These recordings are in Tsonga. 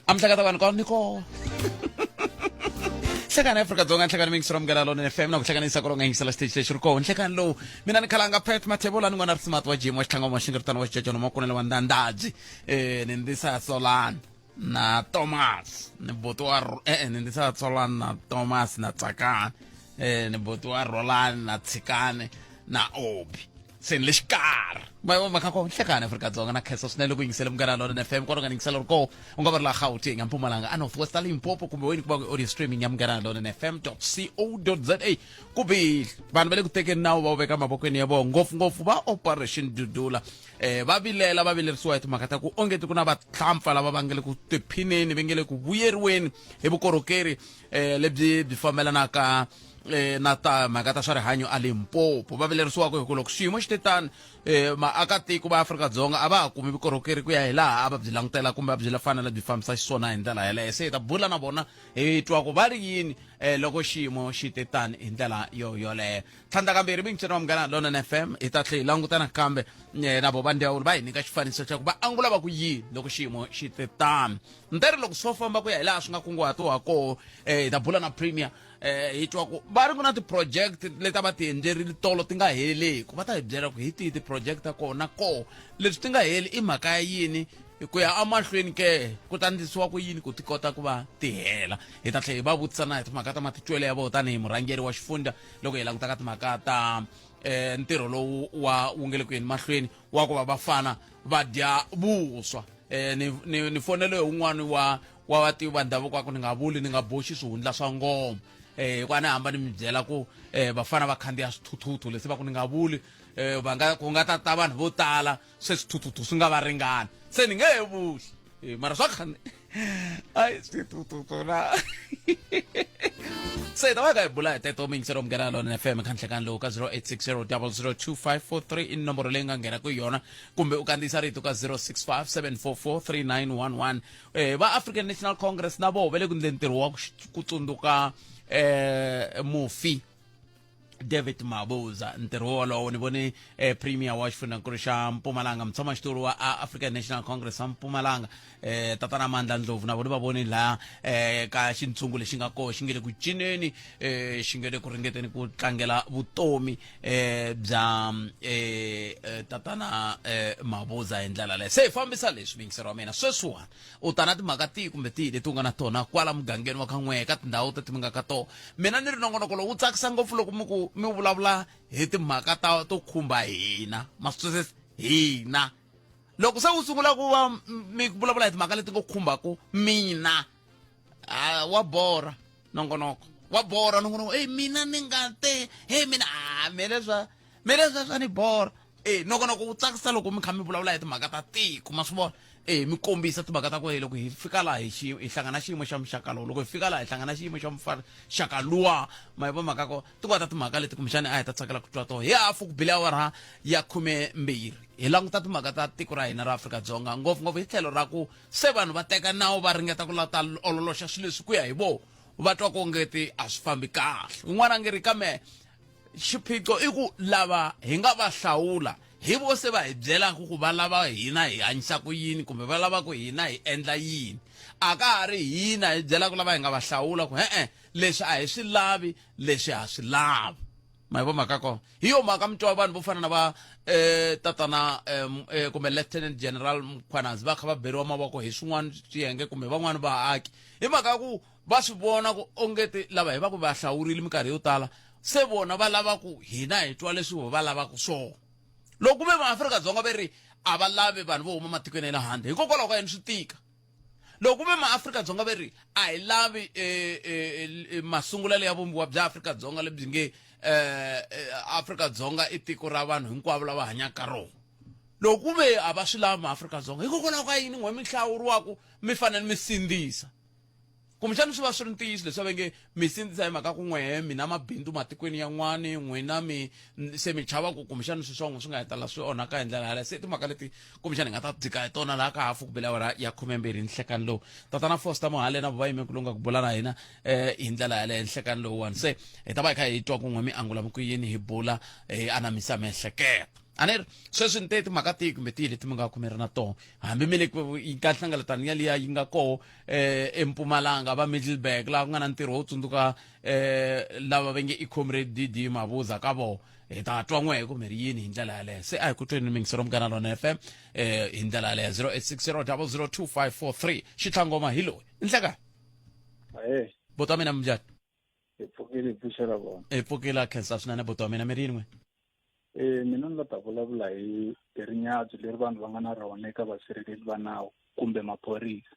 A mi hleketa vanhu ni koho. Nhlekani Afrika-Dzonga, nhlekani mingisi ra Munghana Lonene FM na ku hlanganisa ku ronga yingisela xiteji lexi ri koho. Nhlekani lowu mina ni khalanga Pat Mathebula ni n'wana ri Smart wa Jim wa Xitlhangwa wa Xingeritano wa Xijajana Makunene wa Ndandadzi ni Ndisa Solani na Thomas ni buti wa ni Ndisa Solani na Thomas na Tsakani ni buti wa Rolani na Tshikani na Obi. Se ni le xikarhi mhaka ko nhlekani Afrika-Dzonga na khensa swinene loko yingisele Munghana Lonene FM kwala u nga ni yingisela ri koho u nga va ri laha Gauteng a Mpumalanga a North West a Limpopo kumbe wini ku va ku audio streaming ya Munghana Lonene FM co za ku bihile vanhu va le ku tekeni nawu va wu veka mavokweni ya vona ngopfungopfu va Operation Dudula va vilela va vilerisiwa hi timhaka ta ku onge ti ku na vahlampfa lava va nge le ku tiphineni va nge le ku vuyeriweni hi vukorhokeri lebyi byi fambelanaka na ta mhaka ta swa rihanyo a Limpopo. Va vilerisiwaka hi ku loko xiyimo xi te tani maakatiko va Afrika-Dzonga a va ha kumi vukorhokeri ku ya hi laha a va byi langutela kumbe a byi fanele byi fambisa xiswona hi ndlela yeleyo. Se hi ta bula na vona hi twa ku va ri yini loko xiyimo xi te tani hi ndlela yo yoleyo. Tlhandlakambirhi mintsheni wa Munghana Lonene FM hi ta tlhe hi languta nakambe na vo va ndzawulo va hi nyika xifaniso xa ku va angula va ku yini loko xiyimo xi te tani. Ni ri loko swo famba ku ya hi laha swi nga kunguhatiwa koho hi ta bula na premier hi twa ku va ri ku na ti-project leti a va ti endlerile tolo ti nga heleku va ta hi byela ku hi tihi ti-project ta kona koho leswi ti nga heli i mhaka ya yini ku ya emahlweni ke ku ta ndlisiwa ku yini ku ti kota ku va ti hela. Hi ta tlhela hi va vutisa na hi timhaka ta matitwelo ya vona tanihi murhangeri wa xifundza loko hi languta ka timhaka ta ntirho lowu wa wu nge le ku yeni mahlweni wa ku va vafana va dya vuswa. Ni ni ni fonele hi wun'wani wa wa vativi va ndhavuko wa ku ni nga vuli ni nga boxi swihundla swa ngoma hikuva a ni hamba ni mi byela ku vafana va khandziya swithuthuthu leswi va ku ni nga vuli va nga ku nga ta ta vanhu vo tala se swithuthuthu swi nga va ringani se ni nge he vuli mara swa khani ayi swithuthuthu na se hi ta va ka hi bula hi teto miyingiselo Munghana Lonene FM kha nhlekani lowu ka 0860 002543 i nomboro leyi nga nghena ku yona kumbe u kandziyisa rito ka 065 744 3911. Va African National Congress na voho va le ku endleni ntirho wa ku tsundzuka mufi David Mabuza. Ntirho wolowo ni vone premier wa xifundzhankulu xa Mpumalanga, mutshamaxitulu wa African National Congress wa Mpumalanga tatana Mandla Ndlovu na vona va vone laha ka xintshungu lexi nga koho xi nge le ku cineni xi nge le ku ringeteni ku tlangela vutomi bya tatana Mabuza hi ndlela leyo. Se hi fambisa leswi muyingiseri wa mina sweswiwani u ta na timhaka tihi kumbe tihi leti u nga na tona kwala mugangeni wa ka n'wehe ka tindhawu teti mi nga ka tona. Mina ni ri nongonoko lowu wu tsakisa ngopfu loko mi ku mi vulavula hi timhaka ta to khumba hina ma swi twisisa hina loko se wu sungula ku va mi vulavula hi timhaka leti ngo khumbaku mina wa borha nongonoko wa borha nongonoko ey mina ni nga te hey mina a mina swa mina swa swa ni borha. E nongonoko wu tsakisa loko mi kha mi vulavula hi timhaka ta tiko ma swi vona e mi kombisa timhaka ta ku loko hi fika laha hi xi hi hlangana xiyimo xa muxaka lowu loko hi fika laha hi hlangana xiyimo xa muxaka luwa ma yi vo mhaka ko tin'wana ta timhaka leti kumbexani a hi ta tsakela ku twa toho hi hafu ku bile awara ya 12 hi languta timhaka ta tiko ra hina ra Afrika-Dzonga ngopfungopfu hi tlhelo ra ku se vanhu va teka nawu va ringeta ku lava ta ololoxa swilo leswi ku ya hi voho va twa ku ongeti a swi fambi kahle un'wana a nge ri kambe xiphiqo i ku lava hi nga va hlawula hi vo se va hi byelaka ku va lava hina hi hanyisa ku yini kumbe va lava ku hina hi endla yini a ka ha ri hina hi byelaka lava hi nga va hlawula ku e-e leswi a hi swi lavi leswi ha swi lavi ma yi vo mhaka kona hi yo mhaka mi twa vanhu vo fana na va tatana kumbe Lieutenant General Mkhwanazi va kha va beriwa mavoko hi swin'wana swiyenge kumbe van'wani vaaki hi mhaka ya ku va swi vona ku ongeti lava hi va ku va hlawurile minkarhi yo tala se vona va lava ku hina hi twa leswi vo va lavaka swona loko ku ve maAfrika-Dzonga ve ri a va lavi vanhu vo huma matikweni ya le handle hikokwalaho ka yini swi tika loko ku ve maAfrika-Dzonga ve ri a hi lavi masungulelo ya vumbiwa bya Afrika-Dzonga lebyi nge Afrika-Dzonga i tiko ra vanhu hinkwavo lava hanyaka ka rona loko ku ve a va swi lavi maAfrika-Dzonga hikokwalaho ka yini n'we mi hlawuriwaka mi fanele mi sindzisa kumbexana swi va swi ri ntiyiso leswi va nge mi sindzisa hi mhaka ku n'wehe mi na mabindzu matikweni yan'wani n'wina mi se mi chava ku kumbexana swilo swa n'wina swi nga hetelela swi onhaka hi ndlela yaleyo se timhaka leti kumbexana hi nga ta dzika hi tona laha ka hafu ku bela awara ya 12 nhlekani lowu tatana Foster Mohale na va yime ku lunga ku bula na hina hi ndlela yaleyo nhlekani lowuwani se hi ta va hi kha hi twa ku n'we mi angula mi ku yini hi bula hi anamisa miehleketo. A ni ri sweswi ni te timhaka tihi kumbe tihi leti mi nga khomeri na toho hambi mi le ka nhlengeletano yaliya yi nga koho eMpumalanga va Middelburg laha ku nga na ntirho wo tsundzuka lava va nge i Comrade DD Mabuza ka voho hi ta twa n'wehe kumbe ri yini hi ndlela yaleyo. Se a hi ku tweni miyingisero Munghana Lona FM hi ndlela yaleyo 0860 002543 xitlhangoma hi loyi nhleka. Ahee. Buti wa mina minjhani? Hi pfukile, hi pfuxela vona. Hi pfukile, khensa swinene buti wa mina, mi ri yini n'we? Mina ni la ta vulavula hi hi rinyadzu leri vanhu va nga na rona eka vasirheleli va nawu kumbe maphorisa.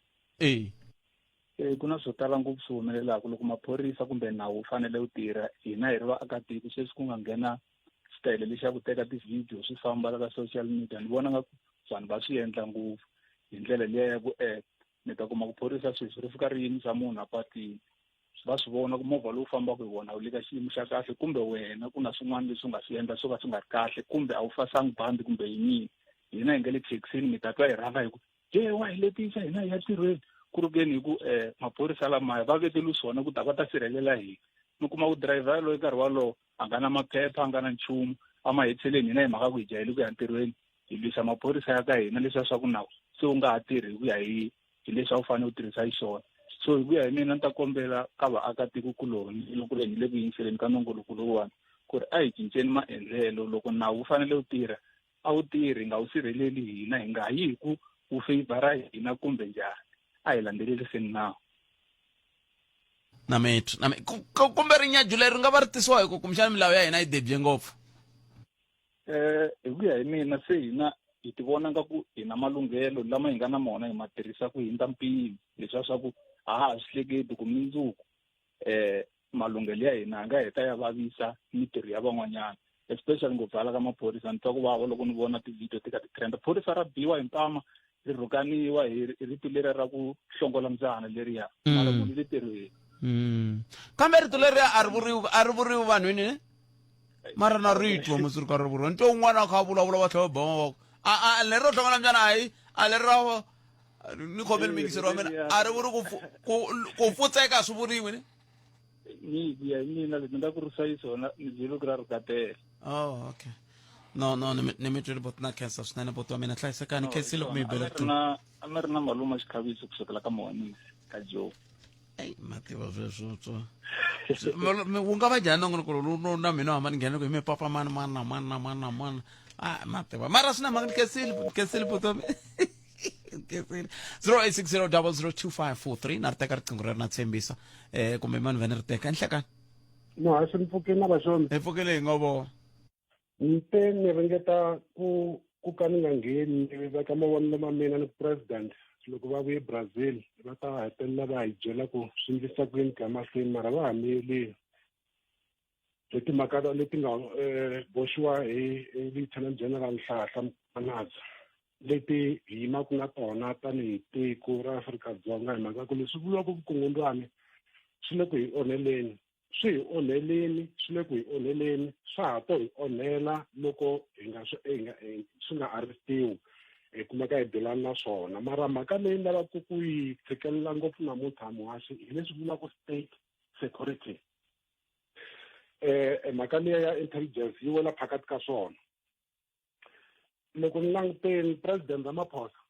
Ku na swo tala ngopfu swi humelelaka loko maphorisa kumbe nawu wu fanele wu tirha. Hina hi ri vaakatiko sweswi ku nga nghena xitayele lexi xa ku teka ti-video swi famba la ka social media, ni vona nga ku vanhu va swi endla ngopfu hi ndlela liya ya ku mi ta kuma ku phorisa sweswi ri fika ri yimisa munhu a patwini, va swi vona ku movha lowu fambaka hi wona wu le ka xiyimo xa kahle kumbe wena ku na swin'wana leswi u nga swi endla swo ka swi nga ri kahle kumbe a wu fasangi bandi kumbe yini. Hina hi nga le thekisini mi ta twa hi rhanga hi ku je wa hi letisa hina hi ya ntirhweni, ku ri keni hi ku maphorisa lamaya va vekeliwe swona ku ta va ta sirhelela hina. Mi kuma ku driver yaloye nkarhi walowo a nga na maphepha, a nga na nchumu, a ma heteleni hina hi mhaka ku hi jahele ku ya ntirhweni hi lwisa maphorisa ya ka hina leswiya swa ku nawu se wu nga ha tirhi hi ku ya hi hi leswi a wu fanele u tirhisa xiswona. So hi ku ya hi mina ni ta kombela ka vaakatiko kuloni loko hi le ku yingiseleni ka nongoloko lowuwani ku ri a hi cinceni maendlelo. Loko nawu wu fanele wu tirha a wu tirhi, nga wu sirheleli hina, hi nga yi hi ku wu feyivhara hina kumbe njhani, a hi landzeleriseni nawu. Na mitwa na kumbe rinyaju leri nga va ri tisiwa hi ku kumbexana milawu ya hina yi debye ngopfu. Hi ku ya hi mina se hina hi ti vona nga ku hi na malunghelo lama hi nga na mona hi ma tirhisa ku hindza mpimo, leswiya swa ku a ha ha swi hleketi ku mundzuku malunghelo ya hina a nga heta ya vavisa mitirho ya van'wanyana, especially ngopfu hala ka maphorisa. Ni twa ku vava loko ni vona ti-video ti ka ti-trend, phorisa ra biwa hi mpama ri rhukaniwa hi rito leri ra ku hlongola mbyana leriya, mara munhu le tirhweni. Kambe rito leriya a ri vuriwi, a ri vuriwi vanhwini ne? Mara na ritwa musi ri ka ri vuriwa ni twa un'wana a kha a vulavula va tlhela va ba mavoko. A leri ro hlongola mbyana a hi a leri ra ni khomeli miyingiseri wa mina a ri vuri ku pfutseka swi vuriwi ne? Ni ku ya hi mina leswi ni nga kurisa yi swona ni byele ku ra rhukatela. Oh, okay. No, no, ni mi twile boti, na khensa swinene boti wa mina, hlayisekani. Khensile ku mi bela. A mi ri na malume Xikhaviso kusukela ka Mohanisi ka Joe. Ey, mativa sweswo tswa wu nga va njhani nongonoko lowu na mina hamba ni nghena ku hi mi papa mani mana mana mana mana a mativa mara swi na mhaka. Ni khensile, khensile boti wa mina, khensile. 0860 002543 na ri teka riqingho rero na tshembisa kumbe mani vene ri teka enhlekani. No, a swi ni pfukile na vaxoni. Hi pfukile hi ngo vona. Ni te ni ringeta ku ku ka ni nga ngheni ni veka mavonelo ma mina ni president loko va vuye Brazil va ta hetelela va hi byela ku swi endlisa ku yini ku ya mahlweni, mara va ha miyelini hi timhaka leti nga boxiwa hi Lieutenant General Nhlahla Mkhwanazi leti hi yimaka na tona tanihi tiko ra Afrika-Dzonga, hi mhaka ku leswi vuriwaka vukungundwani swi le ku hi onheleni, swi hi onheleni, swi le ku hi onheleni, swa ha to hi onhela loko hi nga swi hi nga swi nga arrestiwi hi kumeka hi bilana na swona. Mara mhaka leyi ni lavaka ku yi tshikelela ngopfu namuntlha muhaxi hi leswi vulaka state security. Mhaka liya ya intelligence yi wela phakati ka swona. Loko ni languteni President Ramaphosa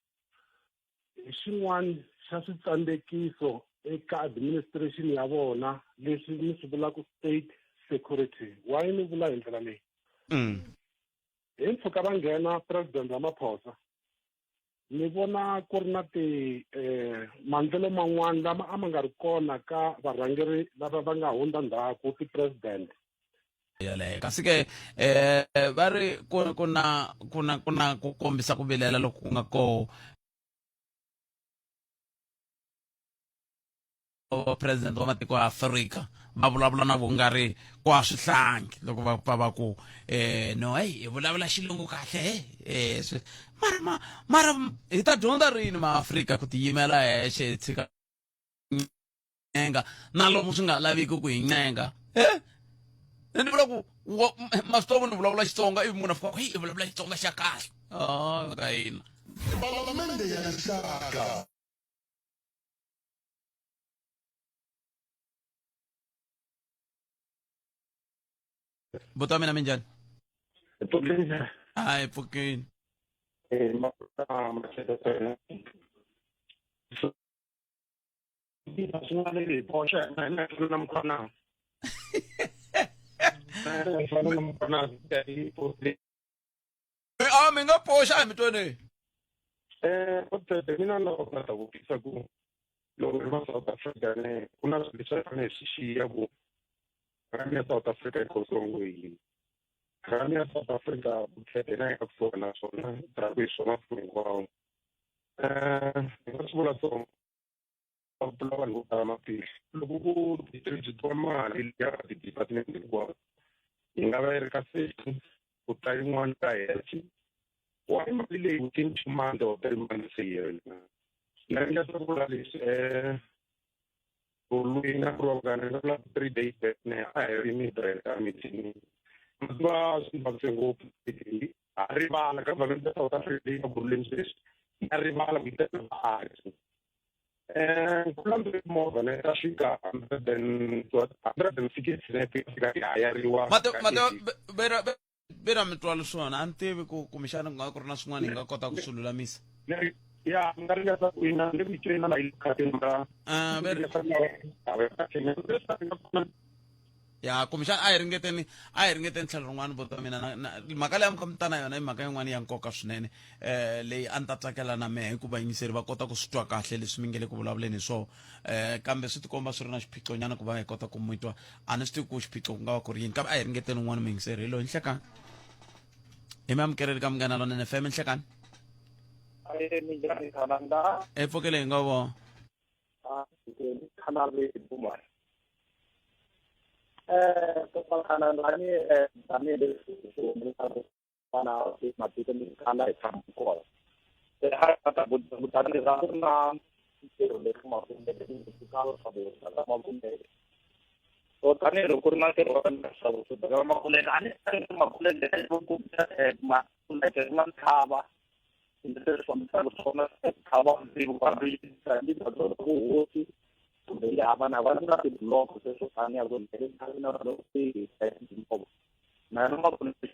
hi xin'wana xa switsandekiso eka administration ya vona leswi ni swi vulaka state security. Why ni vula hi ndlela leyi? Hi mpfhuka va nghena President Ramaphosa ni vona ku ri na ti maendlelo man'wana lama a ma nga ri kona ka varhangeri lava va nga hundza ndzhaku ti-president yaleyo. Kasi ke va ri ku ku na ku na ku na ku kombisa ku vilela loku ku nga koho president wa matiko ya Afrika va vulavula na vo nga ri kwa swihlangi loko va pfa va ku no hey hi vulavula xilungu kahle mara mara hi ta dyondza rini ma Afrika ku tiyimela hexe hi tshika ncenga na lomu swi nga laviki ku hi ncenga ni vula ku ma swi tiva ni vulavula Xitsonga ivi munhu a fika hey i vulavula Xitsonga xa kahle ah ka hina. Palamende ya Rixaka. Buti wa mina, minjhani? Hayi pfukini. Eh ma so swin'wana hi boxa na na na mkhwana. Na na mkhwana hi post. A mi nga poxa a mi tweni. Eh o mina na ku ta vutisa ku loko ri va South Africa ne ku na swilo leswi fanele hi swi xiya ku rhani ya South Africa yi khotsongo yini. Rhani ya South Africa vukhete na yi nga kusuhi naswona draku hi swona masiku hinkwawo. Eh hi nga swi vula so va pfula vanhu vo tala matihlo loko ku distributiwa mali ya ti-department hinkwato yi nga va yi ri ka safety ku ta yin'wana ka health why mali leyi within 2 months or 3 months se yi hela. Na ringeta ku vula leswi loyi nga ku ri nga vula 3 days back ne a hi ri Midrand ka meeting ma tiva swi vavise ngopfu ha rivala government ya South Africa leyi nga buleni sweswi ya rivala ku yi teka vaaki. Ku landze movha ne ta fika 160 ne ti fika ti hayariwa. Mate mate vera vera mi twa swona a ni tivi ku kumbexana ku nga ku ri na swin'wana hi nga kota ku swi lulamisa. Ya mi nga ringeta ku ina ni ku tweni la yi khateni ra. Ah, ya kumbexana a hi ringeteni tlhelo rin'wana vo ta mina mhaka leyi a mi kha mi ta na yona i mhaka yin'wana ya nkoka swinene leyi a ni ta tsakela na mehe hikuva yingiseri va kota ku swi twa kahle leswi mi nge le ku vulavuleni hi swona kambe swi tikomba swi ri na xiphiqonyana ku va hi kota ku mi twa. A ni swi tivi ku xiphiqo ku nga va ku ri yini kambe a hi ringeteni un'wana muyingiseri hi loyi. Nhlekani hi mi amukeleli ka Munghana Lonene FM. Nhlekani. Minjhani Khalanga? E pfukele hi nga vo. Khalanga Khalanga ni tanihileswi swi humelelaka fana matiko mi kala hi tshama kona se a ta kutani ra ku na ntirho leswi makumeke swa makumeke so tanihiloko ku ri na ntirho wa swa swibedhlele Makuleke a ni Makuleke Makuleke na ntshava leswi fambisaka swona ntshava vuhosi kumbe yi hava na va na tibuloko sweswo taniya ku na na yona Makuleke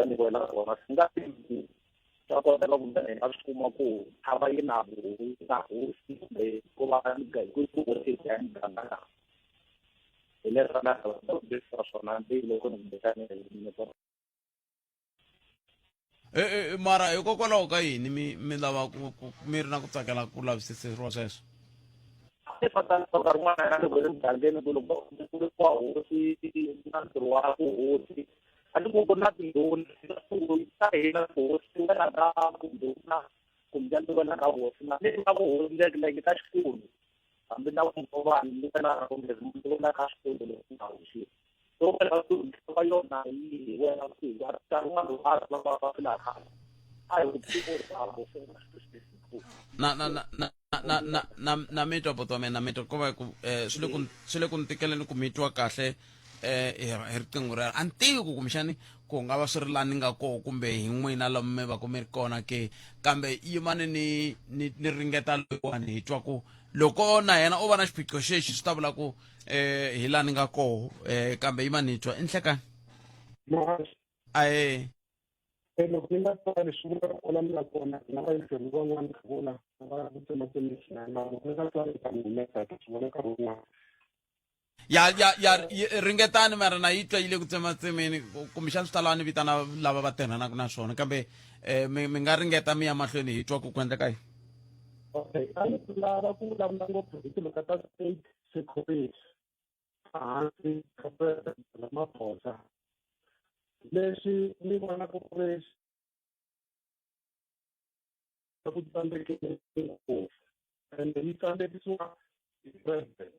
ni wela kona swi nga tivi swa koteka kumbe hi nga swi kuma ku ntshava yi na na hosi kumbe ku va ku hosi ya muganga na hi leswi na swona loko ni kumbexani. Mara hikokwalaho ka yini mi lava ku mi ri na ku tsakela ku lavisiseriwa sweswo? Nkarhi wun'wana na loko ri mugangeni ku loko ku ri kwa hosi na ntirho wa vuhosi a ni ku ku na tindhuna ta hina tihosi ti wela ka vundhuna kumbe ti wela ka hosi na ni na vuhosi like ka xikulu hambi na vanhu ni wela kumbe ni wela ka xikulu loko ku nga hoxiwi so wena ku yona yi wena ku nkarhi wun'wana va va va va fila khale a hi Na mi twa buti wa mina na mi twa ko va ku swi le ku ni tikeleni ku mi twa kahle hi riqingho rero. A ni tivi ku kumbexani ku nga va swi ri laha ni nga koho kumbe hi n'wina lomu mi va ku mi ri kona ke kambe yimani ni ringeta loyiwani hi twa ku loko na yena o va na xiphiqo xexi swi ta vula ku hi laha ni nga koho kambe yimani hi twa i nhlekani. Ahe. Loko ni nga tsali swi vula ku kwala ni nga kona na vayingiseri van'wana ka vona va ku tsematsemeni swinene mara loko ni nga tsali ta ni humesa hi ta swi vona nkarhi wun'wana. Ya ringetani mara na yi twa yi le ku tsematsemeni kumbexana swi ta lava ni vitana lava va tirhanaka na swona kambe mi nga ringeta mi ya mahlweni hi twa ku ku endleka yini. Okay, a ni lava ku vulavula ngopfu hi timhaka ta state security hansi ka President Ramaphosa leswi ni vonaka ku ri ku tsandzekile ngopfu ende yi tsandzekisiwa hi president,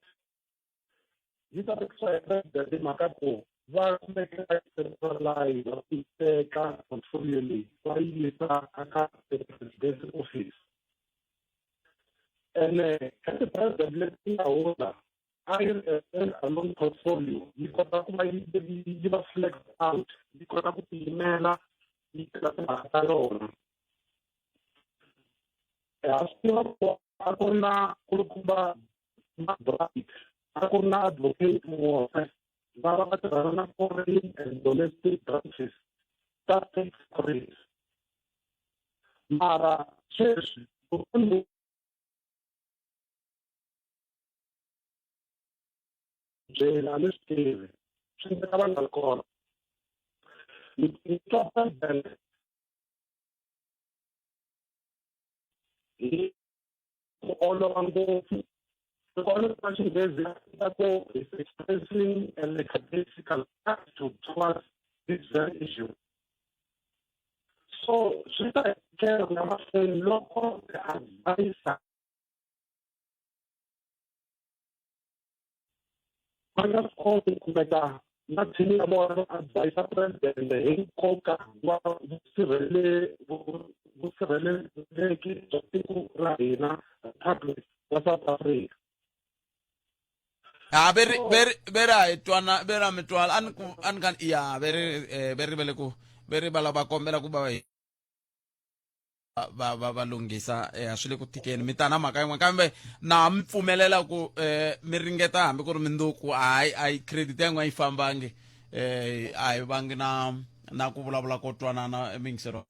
yi tsandzekisiwa hi president hi mhaka ku va kumeke va centralize ku teka portfolio leyi va yi yisa aka president's office ene ka ti-president leti nga hundza a yi ri a stand alone portfolio yi kota ku va yi va flex out yi kota ku tiyimela yi tirha timhaka ta yona. Ha swi tiva ku a ku ri na kulukumba McBride, a ku ri na Advocate Muofhe lava va tirhana na foreign and domestic branches. ta maphorisa mara sweswi byela a ni swi tivi swi endleka va nga ri kona ni twa president hi ku olova ngopfu ku olova xinghezi ta ku is expressing a lackadaisical attitude towards this very issue so swi ta tlhela ku ya mahlweni loko the advisor va nga swi koti ku kumeka na team ya vona va advisa president hi nkoka wa vusirheleleki bya tiko ra hina Republic wa South Africa. Ha veri veri veri a hi twana veri a mi twala a ni ku a ni ka ya veri eh, veri va le ku veri va lava kombela ku va va va va lunghisa eh, a swi le ku tikeni mi ta na mhaka yin'wana kambe na mi pfumelela ku eh, mi ringeta hambi ku ri mindzuku hayi a yi credit ya n'we yi fambangi eh, a yi vangi na na ku vulavula ko twanana miyingisero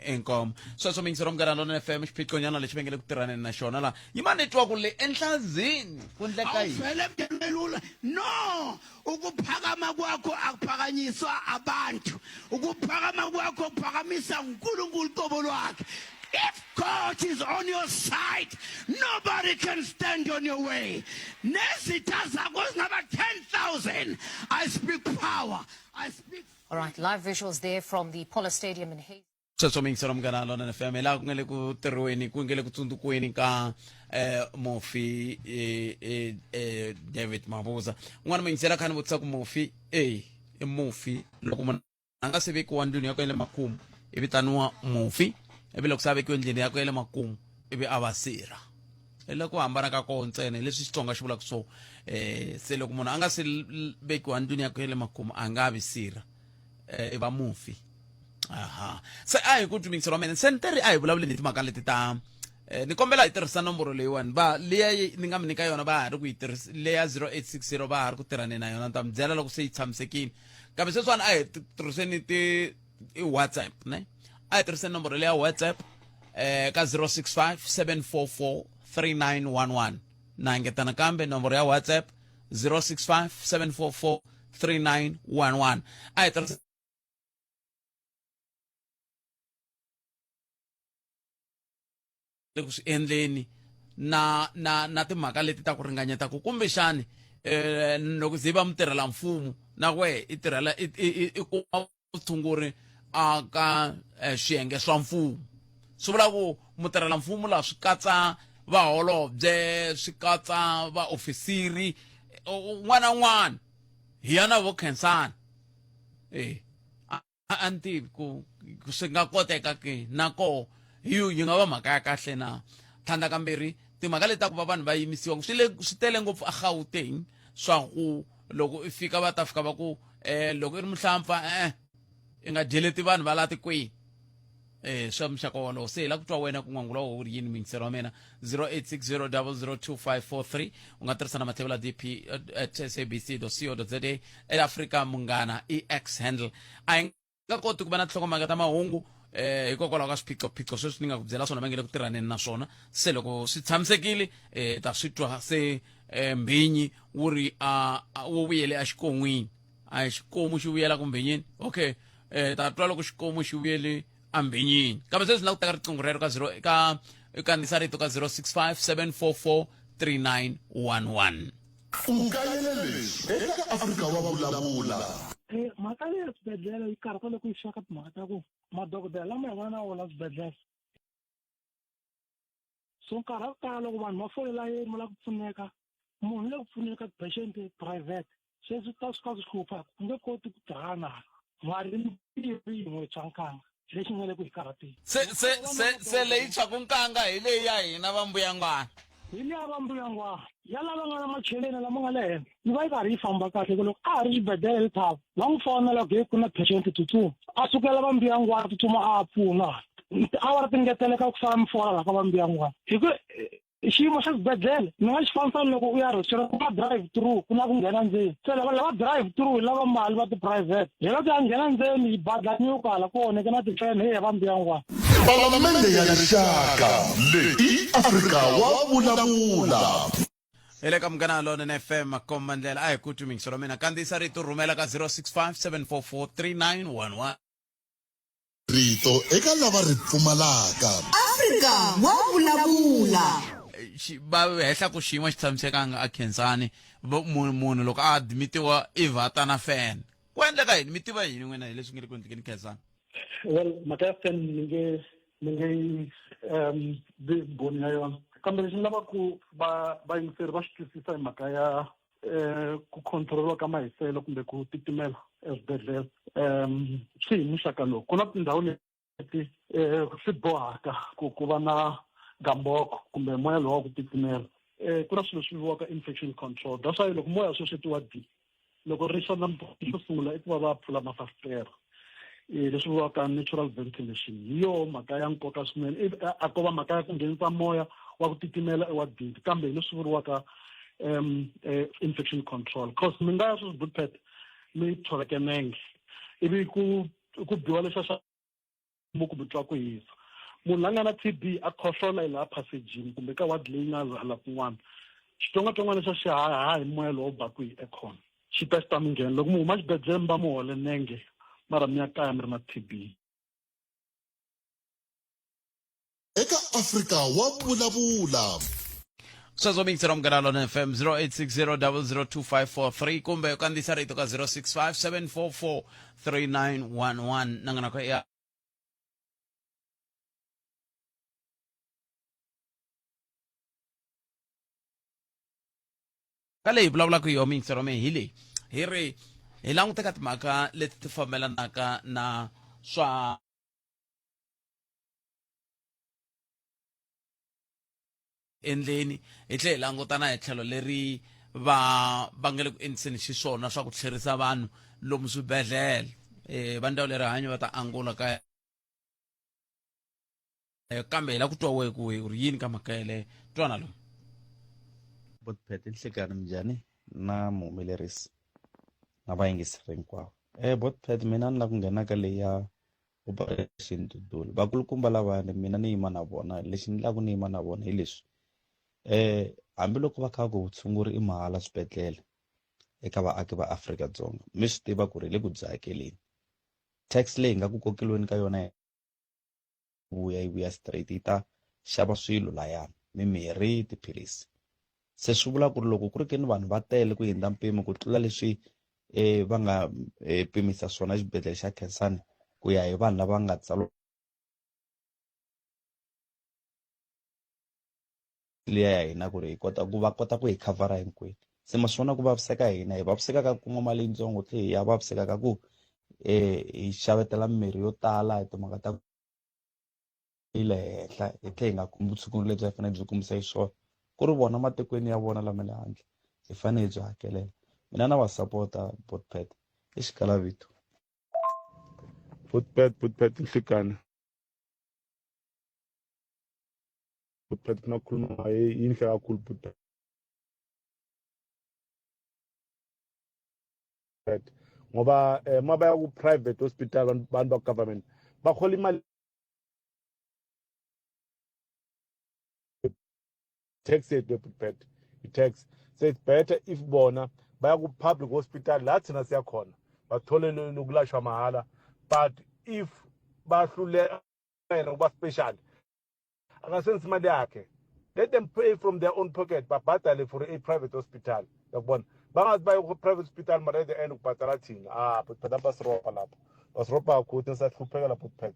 inkomo sweswo miyingisero munghana lona fm xiphiqonyana lexi va nge le ku tirhaneni na xona laha yima ni twa ku le enhlazini ku ndleka yini Awuvele mndenelula no Ukuphakama kwakho akuphakanyiswa abantu. Ukuphakama kwakho kuphakamisa uNkulunkulu qobo lwakhe. If God is on your side, nobody can stand on your way. Nezitha zakho zingaba 10,000. I speak power. I speak All right, live visuals there from the Polo Stadium in Hayes. Sweswo mi yingisela Munghana Lonene FM hi laha ku nga le ku tirhiweni ku nge le ku tsundzukiweni ka eh mufi eh, eh, eh, David Mabuza un'wana mi yingisela kha ni vutisa ku mufi eh i mufi loko munhu a nga se vekiwa ndlwini yakwe ya le makumu i vitaniwa mufi ivi loko se a vekiwe ndlwini yakwe ya le makumu ivi a va sirha hi le ku hambana ka koho ntsena hi leswi Xitsonga xi vulaka so eh se loko munhu a nga se vekiwa ndlwini yakwe ya le makumu a nga vi sirha eh, i va mufi aha se a hi ku twimingiselo wa mina se ni teri a hi vulavuleni hi timhaka leti ta eh, ni kombela hi tirhisa nomboro leyiwani va leya ni nga mi nyika yona va ha ri ku yi tirhisa leya 0860 va ha ri ku tirhane na yona ni ta mi byela loko se yi tshamisekile kambe sweswiwani a hi tirhiseni ti i WhatsApp ne a hi tirhiseni nomboro leya WhatsApp eh ka 065 744 3911 na engeta nakambe nomboro ya WhatsApp 065 744 3911 a hi tirhisa le ku swi endleni na na na timhaka leti ta ku ringanyeta ku kumbexani eh loko ze va mutirhela mfumo na wehe i tirhela i i kuma vutshunguri a ka eh, swiyenge swa mfumo swi vula ku mutirhela mfumo laha swi katsa vaholobye swi katsa vaofisiri un'wana na un'wana hi ya na vo khensani e a ni tivi ku swi nga koteka ke na koho hi yo yi nga va mhaka ya kahle na tlhandla kambirhi timhaka leti ta ku va vanhu va yimisiwa swi le swi tele ngopfu a Gauteng swa ku loko i fika va ta fika va ku eh loko i ri muhlampfa eh i nga dyeleti vanhu va la tikweni eh swa muxaka wolowo se hi la ku twa wena ku n'wangula wa wu ri yini muyingiseri wa mina 0860002543 u nga tirhisa na mathevula dp at sabc co za eAfrika Munghana i X handle a hi nga koti ku va na tinhlokomhaka ta mahungu eh hikokwalaho ka swiphiqophiqo sweswi ni nga ku byela swona va nge le ku tirhaneni na swona se loko swi tshamisekile eh ta swi twa se eh, mbhinyi wu ri a wu vuyele exikon'wini a xikomu xi vuyela ku mbhinyini okay eh ta twa loko xikomu xi vuyele ambhinyini kambe sweswi na ku teka riqingho rero ka 0 ka kanisa rito ka 065 744 3911 U kayela leswi eka Afrika wa Vulavula. Eh, mhaka leyi ya swibedhlele yi karhata loko yi fika ka timhaka ta ku madokodela lama hi nga na wona swibedhlele so nkarhi wa ku tala loko vanhu va fole layeni va lava ku pfuneka munhu le ku pfuneni ka ti-patient private sweswi ta swi ka swi hlupha u nge koti ku tirhana mali yin'we tshwa nkanga lexi nga le ku hi karhateni se se se se leyi tshwaku nkanga hi leyi ya hina va mbuyangwana hi leya va mbuyangwana ya lava nga na macheleni lama nga le henhla yi va yi karhi yi famba kahle ku loko a ha ri xibedhlele le thava va n'wi fonela ku ku na patient tsutsuma a sukela va mbuyangwana tsutsuma a pfuna tiawara ti ngeteleka ku sala mi fola la ka va mbuyangwana hi ku Xiyimo xa xibedhlele ni nga xi fanisa loko u ya restaurant ku na drive through ku na ku nghena ndzeni se lava lava drive through hi lava mali va ti-private hi la ku ya nghena ndzeni hi badla nyuka hala kona ku na tifene heyi va mbuyangwana. Palamende ya Rixaka leyi i Afrika wa vulavula. Hi le ka Munghana Lonene FM komba ndlela a hi ku twi mingiselo mina kandziyisa rito rhumela ka 065 744 3911. Rito eka lava ri pfumalaka. Afrika wa vulavula. Va hehla ku xiyimo xi tshamisekanga a Khensani munhu munhu loko a admitiwa i vha ta na fan ku endleka yini mi tiva yini n'wina hi leswi nge le ku endlekeni Khensani? Well, mhaka ya fan ni nge ni nge vi mbhoni ya yona kambe lexi ni lavaka ku va vayingiseri va xi twisisa hi mhaka ya ku control ka mahiselo kumbe ku titimela eswibedhlele swi hi muxaka lowu ku na tindhawu leti swi bohaka ku ku va na gamboko kumbe moya lowu wa ku titimela ku na swilo leswi vuriwaka infection control that's why loko moya sweswi etiwadini loko ri xa nampundzu xo sungula i ku va va pfula mafasitere leswi vuriwaka natural ventilation hi yoho mhaka ya nkoka swinene a ko va mhaka ya ku nghenisa moya wa ku titimela ewadini kambe hi leswi vuriwaka infection control cause mi nga ya sweswi Bootpad mi tshoveke nenge ivi ku ku biwa lexa xa mu kumbe twa ku hisa munhu la nga na T_B a khohlola laha phasejini kumbe ka wadi leyi nga hala kun'wana xitsongwatsongwana xa xi haha hi moya lowu baku hi aircon xi ta xi ta mi nghena loko mi huma xibedhlele mi va mi hole nenge mara mi ya kaya mi ri na T_B. Eka Afrika wa vulavula. Sweswo mi yingisela Munghana Lonene FM 0860002543 kumbe u kandziyisa rito ka 0657443911 na ngana ya ka leyi vulavulaka hi yona miyingiselo mi hi leyi hi ri hi langute ka timhaka leti ti fambelanaka na swa endleni hi tlhela hi languta na hi tlhelo leri va va nga le ku endliseni xiswona swa ku tlherisa vanhu lomu swibedhlele um va ndzawulo ya rihanyo va ta angula ka kambe hi la ku twa wehe ku u ri yini ka mhaka yeleyo twana loyi. Botpet nhlekani minjhani na muhumelerisi na vayingiseri hinkwavo eh Botpet mina ni la ku nghena ka leyi ya operation Dudula vakulukumba lavayani mina ni yima na vona lexi ni laku ni yima na vona hi leswi eh hambiloko va kha ku vutshunguri i mahala swibedhlele eka vaaki va Afrika-Dzonga mi swi tiva ku ri hi le ku byi hakeleni tax leyi nga ku kokeliweni ka yona vuya yi vuya straight yi ta xava swilo layani mimirhi tiphilisi se swi vula ku ri loko ku ri ke ni vanhu va tele ku hundza mpimo ku tlula leswi va nga pimisa swona xibedhlele xa Khensani ku ya hi vanhu lava nga tsariwa liya ya hina ku ri hi kota ku va kota ku hi khavhara hinkwenu se ma swi vona ku vaviseka hina hi vaviseka ka ku kuma mali yitsongo tlhe hi ya vaviseka ka ku hi xavetela mimirhi yo tala hi timhaka ta yi le henhla hi tlhe hi nga kumi vutshunguri lebyi a hi fanele byi kumisa xiswona ku ri vona matikweni ya vona lama le handle hi fanele hi byi hakelela mina na va sapota Botpet i xikalavito. Botpet Botpet nhlikani. Botpet ku na khuluma yinhle kakhulu Botpet ngoba eh, uma baya ku-private hospital abantu ba-government bahola imali tax yethu bebhutbet i-tax so it's better if bona baya ku-public hospital la thina siyakhona bathole lokulashwa mahhala but if bahluleka yena ukuba special akasenzi imali yakhe let them pay from their own pocket babhadale for a private hospital yakubona bangazi baye ku-private hospital mara at the end kubhadala thina ah but phela basirobha lapho basirobha kakhulu thina siyahlupheka lapho kuphethe.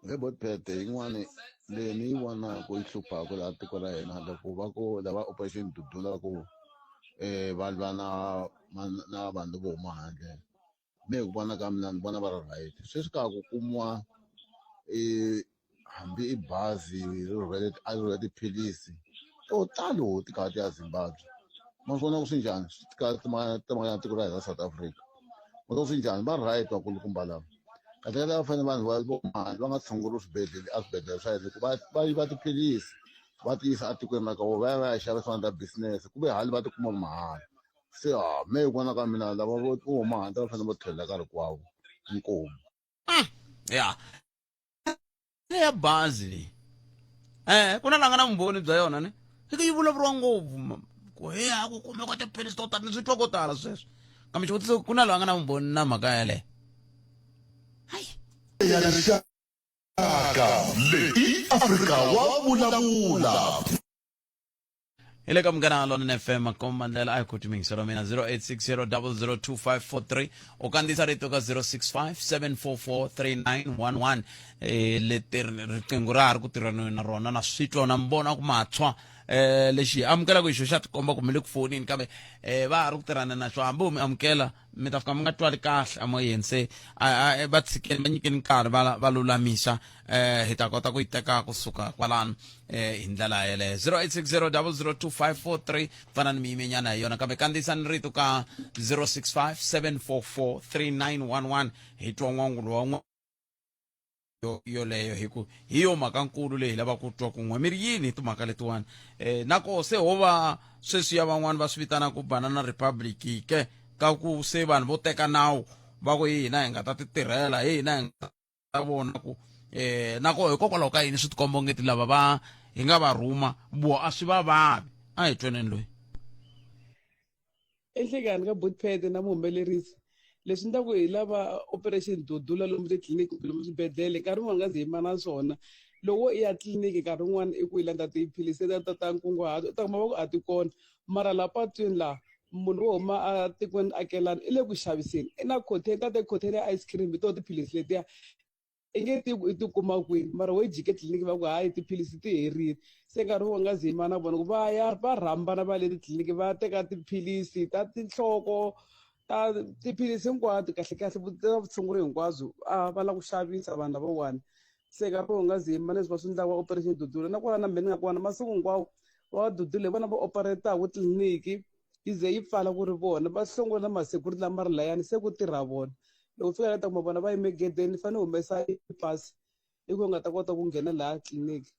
He Botpet yin'wani leyi ni yi vonaka yi hluphaka laha tiko ra hina loko va ku lava operation dudula ku va lwa na na vanhu vo huma handle me hi ku vona ka mina ni vona va ri right sweswi ka ha ku kumiwa i hambi i bazi ri rhwele a ri rhwele tiphilisi to talo ti kha ti ya Zimbabwe ma swi vona ku swi njhani swi ka timhaka na tiko ra hina South Africa ma swi swi njhani va right vakulukumba lava kahle kahle va fanele vanhu va vo mali va nga tshunguriwi swibedhlele eswibedhlele swa hina hikuva va yiva tiphilisi. Va ti yisa etikweni ra ka vona va ya va ya xavisa va endla business ku ve hali va ti kuma mahala. Se ha me hi ku vona ka mina lava vo huma handle va fanele va tlhelela ka rikwavo. Inkomu. Ya ya bazi leyi ku na la nga na vumbhoni bya yona ne i yi vulavuriwa ngopfu ku he a ku kumeka tiphilisi to tala ni swi twa ko tala sweswo kambe xivutiso ku na loyi a nga na vumbhoni na mhaka yeleyo. Ya rixaka leyi Afrika wa vulavula. Hi le ka Munghana Lonene FM komba ndlela a hi koti mingiselo mina 0860002543 u kandziyisa rito ka 0657443911. Leti riqingho ra ha ri ku tirheni na rona na swi twa na mi vona ku matshwa lexi amukelaka hi xo xa tikomba ku mi le ku fonini kambe va ha ri ku tirhana na xo hambi u mi amukela mi ta fika mi nga twali kahle emoyeni se va tshikeni va nyikeni nkarhi va lulamisa hi ta kota ku yi teka kusuka kwalano hi ndlela yeleyo. 0860002543 fana ni miyimenyana hi yona kambe kandziyisani rito ka 0657443911 hi twa n'wangulo wa yoleyo hi ku hi yo mhaka nkulu leyi hi lavaka ku twa kun'we mi ri yini hi timhaka letiwani. Na koho se ho va sweswiya van'wani va swi vitanaka banana republic ke ka ku se vanhu vo teka nawu va ku hi hina hi nga ta ti tirhela hi hina hi nga ta vona ku na koho hikokwalaho ka yini swi tikomba ongeti lava va hi nga va rhuma vo a swi va vavi. A hi tweneni loyi. Enhlekani ka Botpete na muhumelerisi leswi ni ta ku hi lava operation dudula lomu titliliniki kumbe lomu swibedhlele nkarhi wun'wani nga ze yima na swona. Loko i ya tliliniki nkarhi wun'wani i ku i landza tiphilisi letiya ta nkunguhato u ta kuma va ku a ti kona mara laha patwini laha munhu wo huma a tikweni akelani i le ku xaviseni i na container ta te container ya ice cream hi toho tiphilisi letiya i nge tivi ku i ti kuma kwini mara wo jike tliliniki va ku hayi tiphilisi ti herile. Se nkarhi wun'we nga ze yima na vona ku va ya va rhambana va le titliliniki va teka tiphilisi ta tinhloko ta tiphilisi hinkwato kahle kahle ta vutshunguri hinkwabyo a va lava ku xavisa vanhu lavawani. Se nkarhi wun'we nga ze yima leswi va swi endlaka operation dudula na kwala na mehe ni nga kona masiku hinkwawo va dudule hi vona va operate-aka tliliniki yi ze yi pfala ku ri vona va hlongola na ma-security lama ri layani se ku tirha vona. Loko fika la ta kuma vona va yime gedeni fanele u humesa pasi i ku u nga ta kota ku nghena laha tliliniki.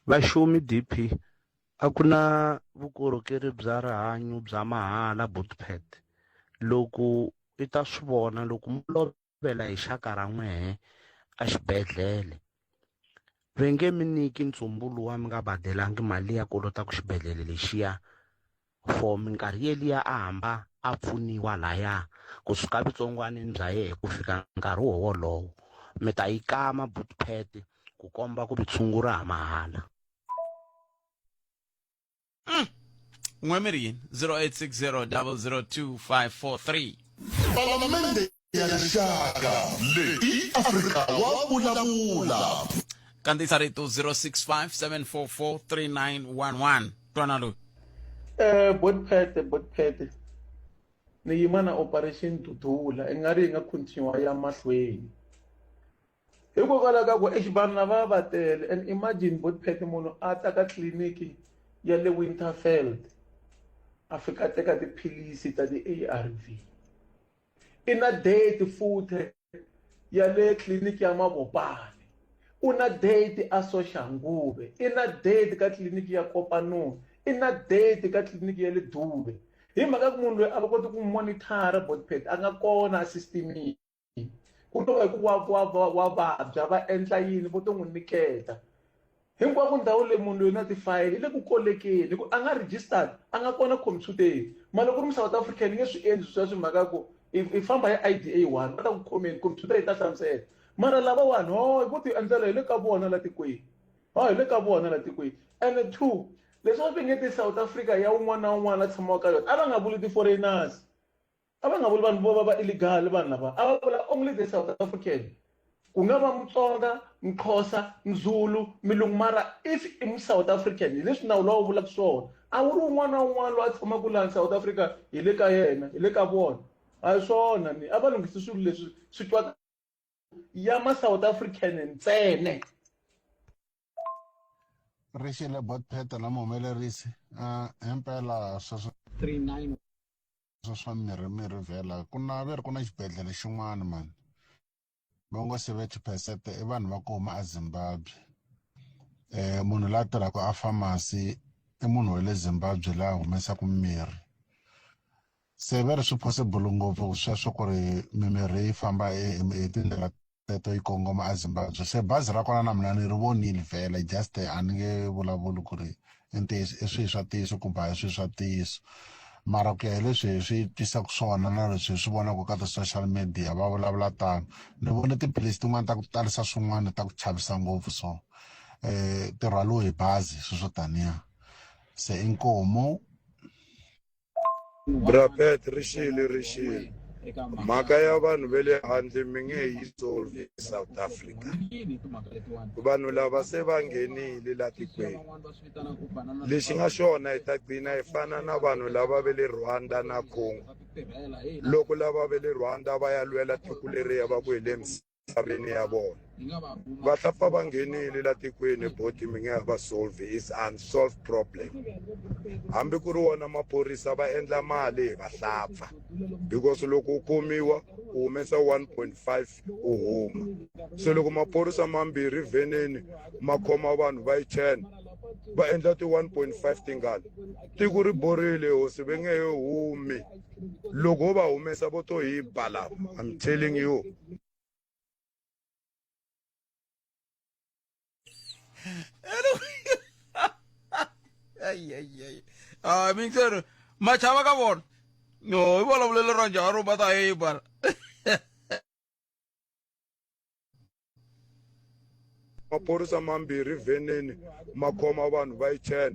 Vaxumi DP a ku na vukorhokeri bya rihanyo bya mahala Botpet loko i ta swi vona loko mi lovela hi xaka ra n'wehe exibedhlele ve nge mi nyiki ntsumbu luwa mi nga badelangi mali ya kolotaku xibedhlele lexiya for minkarhi yeliya a hamba a pfuniwa laya kusuka vutsongwanini bya yehe ku fika nkarhi wo wolowo mi ta yi kama Botpet ku komba ku vitshungura ha mahala. N'we mi ri yini 0860002543. Palamende ya Rixaka leyi Afrika wa vulavula. Kandziyisa rito 0657443911 twana loyi. Botpete Botpete ni yima na operation dudula i nga ri yi nga continue ya mahlweni hikokwalaho ka ku exi vanhu lava va tele and imagine Botpete munhu a ta ka tliliniki ya le Winterveld a fika a teka tiphilisi ta ti-A_R_V i na date futhe ya le tliliniki ya Mabopane u na date a Soshanguve i na date ka tliliniki ya Kopanong i na date ka tliliniki ya le Dube hi mhaka ku munhu loyi a va koti ku monitor Botpet a nga kona systemini ku to va hi ku wa wa wa wa vabya va endla yini vo to n'wi nyiketa hinkwako ndhawu leyi munhu loyi na tifayele i le ku kolekeni hi ku a nga registered a nga kona khomphyuteni mara loko ku ri mu South African i nge swi endli sweswo mhaka ya ku i famba hi I_D a one va ta ku khomeni khomphyuta yi ta hlamusela mara lavawani ho vo ti endlela hi le ka vona la tikweni ho hi le ka vona la tikweni ene 2 leswi va nge ti South Africa ya un'wana na un'wana la tshamaka ka yona a va nga vuli ti-foreigners a va nga vuli vanhu vo va va illegal vanhu lava a va vula only the South African ku nga va Mutsonga Mxhosa Mzulu Milungu mara if i mu South African hi leswi nawu lowu vulaka swona a wu ri un'wana na un'wana loyi a tshamaka laha South Africa hi le ka yena hi le ka vona a hi swona ni a va lunghisi swilo leswi swi twa ya ma South African ntsena. Rixile Botpete na muhumelerisi himpela sweswo 39 swa mirhi mirhi vhela ku na ve ri ku na xibedhlele xin'wana mani va ngo 70 percent i vanhu va ku huma eZimbabwe. um munhu la tirhaka a pharmacy i munhu wa le Zimbabwe la humesaka mimirhi se va ri swi possible ngopfu sweswo ku ri mimirhi yi famba hi tindlela teto yi kongoma eZimbabwe se bazi ra kona na mina ni ri vonile vhele just a ni nge vulavuli ku ri i ntiyiso i swihi swa ntiyiso kumbe a hi swihi swa ntiyiso mara ku ya hi leswi hi swi twisaka swona na leswi hi swi vonaka ka ti-social media va vulavula tano ni vone tiphilisi tin'wani ta ku talisa swin'wana ta ku chavisa ngopfu so eh ti rhwaliwe hi bazi swilo swo taniya se inkomu Brapet ri xile ri xile mhaka ya vanhu ve le handle mi nge yi solve South Africa vanhu lava se va nghenile la tikweni lexi nga xona hi ta gcina hi fana na vanhu lava ve le Rwanda na Congo loko lava ve le Rwanda va ya lwela tiko leriya va ku hi le misaveni ya vona va ta pfa va nghenile la tikweni boti mi nge va solve is unsolved problem hambi ku ri wona maphorisa va endla mali hi vahlapfa because loko u khomiwa u humesa 1.5 u huma se loko maphorisa mambirhi vheneni ma khoma vanhu va yi 10 va endla ti 1.5 tingani tiko ri borile hosi va nge he humi loko ho va humesa vo to hi ba lava i'm telling you Ay, ay, ay. Ah, mixer, machava ka vona. No, i vulavulelo ra njhani va ta yi bara. Maphorisa mambirhi vheneni ma khoma vanhu va yi 10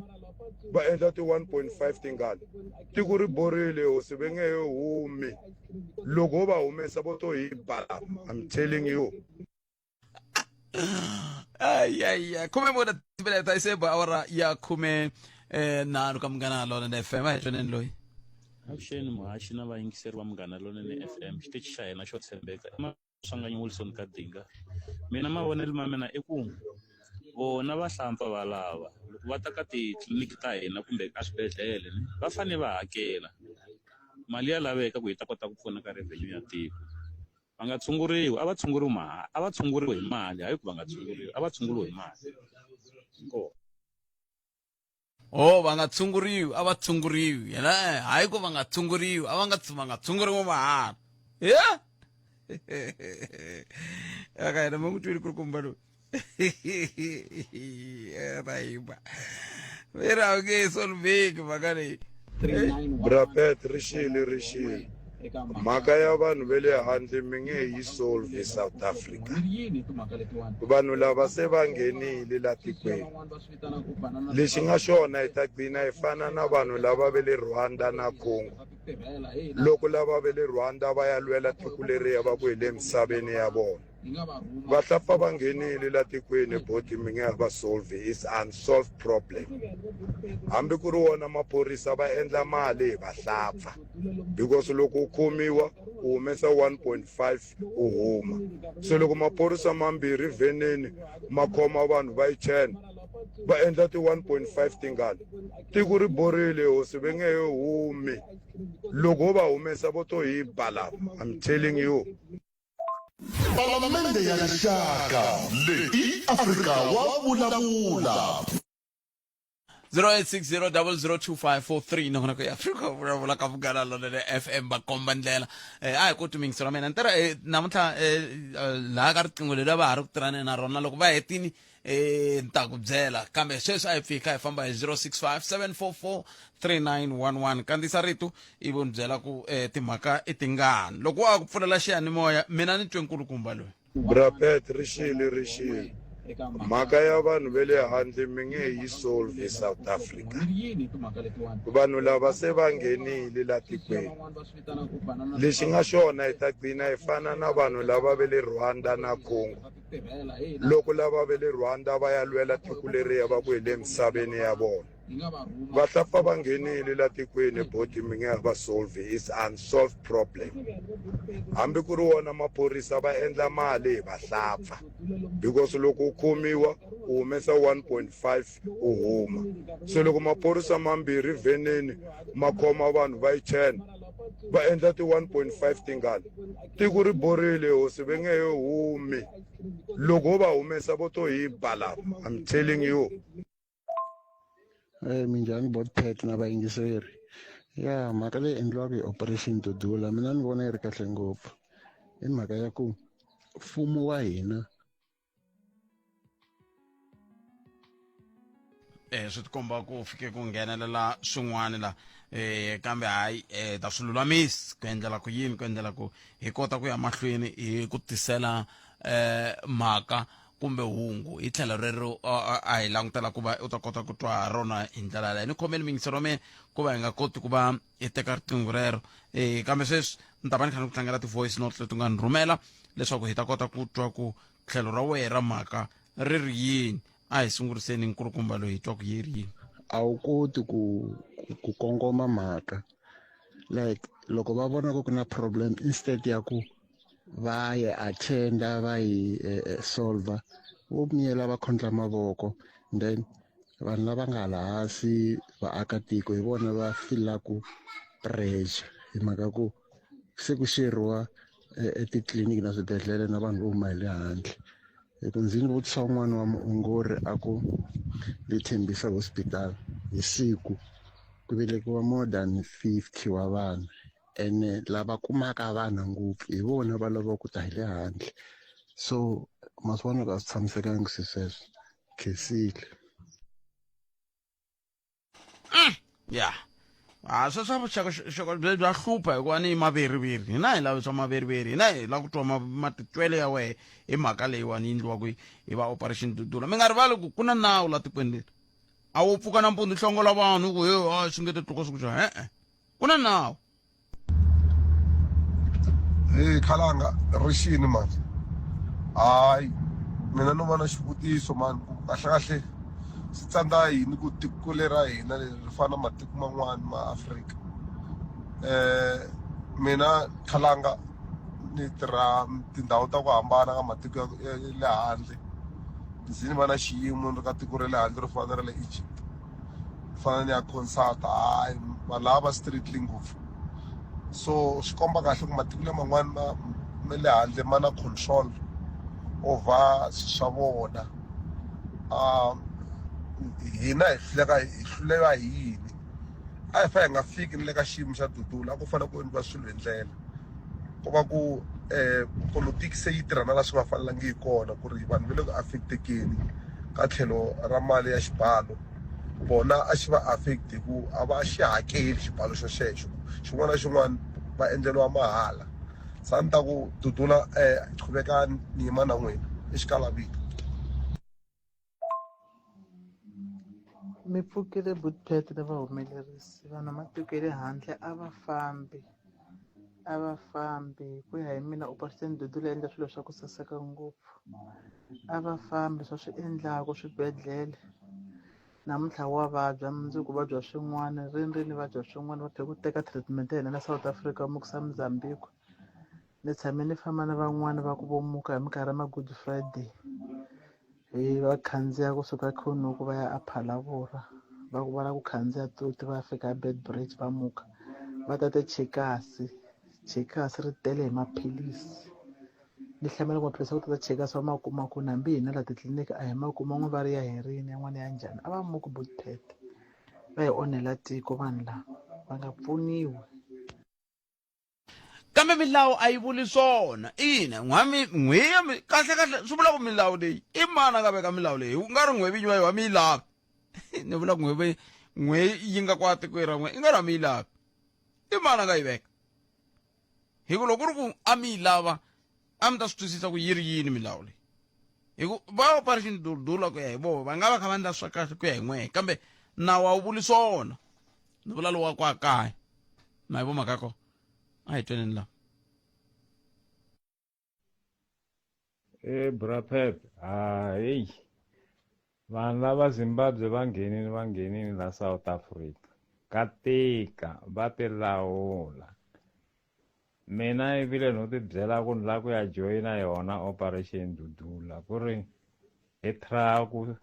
va endla ti 1.5 tingani tiko ri borile hosi va nge he humi loko ho va humesa vo to hi ba lava i'm telling you Ay, ay, ay. Khume mune timinete a yi se ba awara ya khume eh, nharhu ka Munghana Lonene FM. A hi twaneni loyi. Avuxeni muhaxi na vayingiseri va Munghana Lonene FM xitichi xa hina xo tshembeka i Maswanganyi Wilson Kadinga. Mina mavonelo ma mina i ku vona vahlampfa valava loko va ta ka titliliniki ta hina kumbe ka swibedhlele ne va fanele va hakela mali ya laveka ku yi ta kota ku pfuna ka revenue ya tiko va nga tshunguriwi a va tshunguriwi mahala a va tshunguriwi hi mali hayi ku va nga tshunguriwi a va tshunguriwi hi mali inkomu. Oh, va nga tshunguriwi a va tshunguriwi yena eh, hayi ku va nga tshunguriwi a va nga va nga tshunguriwi mahala ya aka yena ma n'wi twile kulukumba loyi ra yimba ve ra nge solveki mhaka leyi Brapet ri xile ri xile mhaka ya vanhu va le handle mi nge yi solve South Africa vanhu lava se va nghenile la tikweni Lexi nga xona hi ta gcina hi fana na vanhu lava va le Rwanda na Congo. Loko lava va le Rwanda va ya lwela tiko leriya va ku hi le misaveni ya vona. Va ta pfa va nghenile la tikweni boti mi nge va solve is unsolved problem. Hambi ku ri wona maphorisa va endla mali hi vahlapfa because loko u khomiwa u humesa 1.5 u huma se loko maphorisa mambirhi vheneni ma khoma vanhu va yi 10 va endla ti 1.5 tingani tiko ri borile hosi va nge he humi loko ho va humesa vo to hi ba lava i'm telling you Palamende ya Rixaka leyi i Afrika wa vulavula. 0860002543 nongonoko ya Afrika vulavula ka Munghana Lonene FM va komba ndlela eh, a hi koti mingiselo mina ni tirha eh, namuntlha eh, eh, laha ka riqingho leri va ha ri ku tirhaneni na rona loko va hetini eh, ni ta ku byela kambe sweswi a hi fika hi famba hi 065 744 3911 kandziyisa rito ivi u ni byela ku eh, timhaka i tingani loko wa ha ku pfulela xiyanimoya mina ni twe nkulukumba loyi Brapet ri xile ri xile mhaka ya vanhu va le handle mi nge yi solve South Africa vanhu lava se va nghenile la tikweni lexi nga xona hi ta gcina hi fana na vanhu lava va le Rwanda na Congo loko lava va le Rwanda va ya lwela tiko leriya va ku hi le misaveni ya vona Va ta pfa va nghenile la tikweni boti mi nge va solve is unsolved problem hambi ku ri wona maphorisa va endla mali hi vahlapfa because loko u khomiwa u humesa 1.5 u huma se loko maphorisa mambirhi vheneni ma khoma vanhu va yi 10 Va endla ti 1.5 tingani. Tiko ri borile hosi ve nge he humi. Loko ho va humesa vo to hi ba lava. I'm telling you. Hey, minjhani botpet na vayingiseri ya mhaka leyi endliwaka hi operation dudula mina ni vona yi ri kahle ngopfu i mhaka ya ku mfumo wa hina eh swi tikomba ku fike ku nghenelela swin'wana la eh kambe hayi eh ta swi lulamisi ku endlela ku yini ku endlela ku hi kota ku ya mahlweni hi ku tisela eh mhaka kumbe hungu hi tlhelo rero a hi langutela ku va u ta kota ku twa ha rona hi ndlela yaleyo ni khomeli mingisero mina ku va hi nga koti ku va hi teka riqingho rero um kambe sweswi ni ta va ni kha ni ku tlangela ti-voice note leti nga ni rhumela leswaku hi ta kota ku twa ku tlhelo ra wehe ra mhaka ri ri yini a hi sunguriseni nkulukumba loyi hi twa ku yi ri yini a wu koti ku ku kongoma mhaka like loko va vona ku ku na problem instead ya ku va yi attenda va yi eh, eh, solver vo miyela va khondla mavoko then vanhu lava nga hala hansi vaakatiko hi vona va filaku pressure hi mhaka ku se ku xeriwa eh, etitliliniki na swibedhlele na vanhu vo huma hi le handle hi ku ndzi vutisa un'wana wa muongori a ku le Tembisa hospital hi siku ku velekiwa more than 50 wa vanhu ene lava kumaka vana ngopfu hi vona va lavaka ku ta hi le handle so ma swi vona ku a swi tshamisekangi swi sweswo khensile ya a sweswo vuxokoxoko bya bya hlupha hikuva ni maveriveri hina hi lavi swa maveriveri hina hi lava ku twa matitwelo ya wehe hi mhaka leyiwani yi endliwaka hi va operation dudula mi nga rivali ku ku na nawu la tikweni leri a wo pfuka nampundzu hlongola vanhu ku he a swi nge te tluka swi ku xa e-e ku na nawu Hey khalanga rixini mani hayi mina no va na xivutiso mani ku kahle kahle swi tsandza yini ku tiko lera hina leri ri fana na matiko man'wani ma Afrika mina khalanga ni tirha tindhawu ta ku hambana ka matiko ya le handle ndzi ni va na xiyimo ni ri ka tiko ra le handle ro fana na ra le Egypt fana ni ya concert hayi vanhu lava va strictly ngopfu so swi komba kahle ku matiko laman'wana ma ma le handle ma na control over swilo swa vona um hina hi hluleka hi hluleka hi yini a hi fa hi nga fiki ni le ka xiyimo xa dudula a ku fanele ku endliwa swilo hi ndlela ko va ku um politiki se yi tirha na la swi nga fanelangiki kona ku ri vanhu va le ku affect-ekeni ka tlhelo ra mali ya xibalo vona a xi va affect hi ku a va xi hakeli xibalo xo xexo xin'wana na xin'wana va endleriwa mahala se a ni ta ku dudula um qhubekani ni yima na n'wina i xikalavito Mi pfukile Bootpet na vahumelerisi vanhu va matiko ya le handle a va fambi a va fambi hi ku ya hi mina Operation Dudula yi endla swilo swa ku saseka ngopfu a va fambi swa swi endlaku swibedhlele namuntlha wa vabya mundzuku vabya swin'wana rini rini vabya swin'wana va tlhela ku teka treatment ya hina la South Africa va mukisa Mozambique. Ni tshame ni famba na van'wani va ku vo muka hi minkarhi ya ma-good friday hi va khandziya kusuka Qunu va ya a Phalaborwa va ku va lava ku khandziya toti va ya fika a Beitbridge va muka va tate chekasi chekasi ri tele hi maphilisi ni hlamala ku maphilisi ya ku tata chekasi va ma kuma kwini hambi hina la titliliniki a hi ma kumi man'wani va ri ya herini yan'wana ya njhani a va muki Bookpad va hi onhela tiko vanhu lava va nga pfuniwi. Kambe milawu a yi vuli swona. Ina, n'hwami, n'hwi ya mi, kahle kahle swi vula ku milawu leyi i mani a nga veka milawu leyi? Ku nga ri n'hwe vinyi va yoho a mi yi lavi. Ni vula ku n'hwe n'hwe yi nga kwa tikweni ra n'we i nga ri a mi yi lavi. I mani a nga yi veka? Hi ku loko ku ri ku a mi yi lava a mi ta swi twisisa ku yi ri yini milawu leyi. Hi ku va operation dudula ku ya hi vona va nga va kha va endla swa kahle ku ya hi n'wehe kambe nawu a wu vuli swona. Ni vula lowa kwa kaya. Ma yi vo mhaka ya kona. A hi tweneni la. E bra Pep, hayi. Vanhu lava Zimbabwe va nghenini va nghenini la South Africa. Ka tika va ti lawula. Mina ivile no ti byela ku ni la ku ya joyina yona Operation Dudula ku ri hi try ku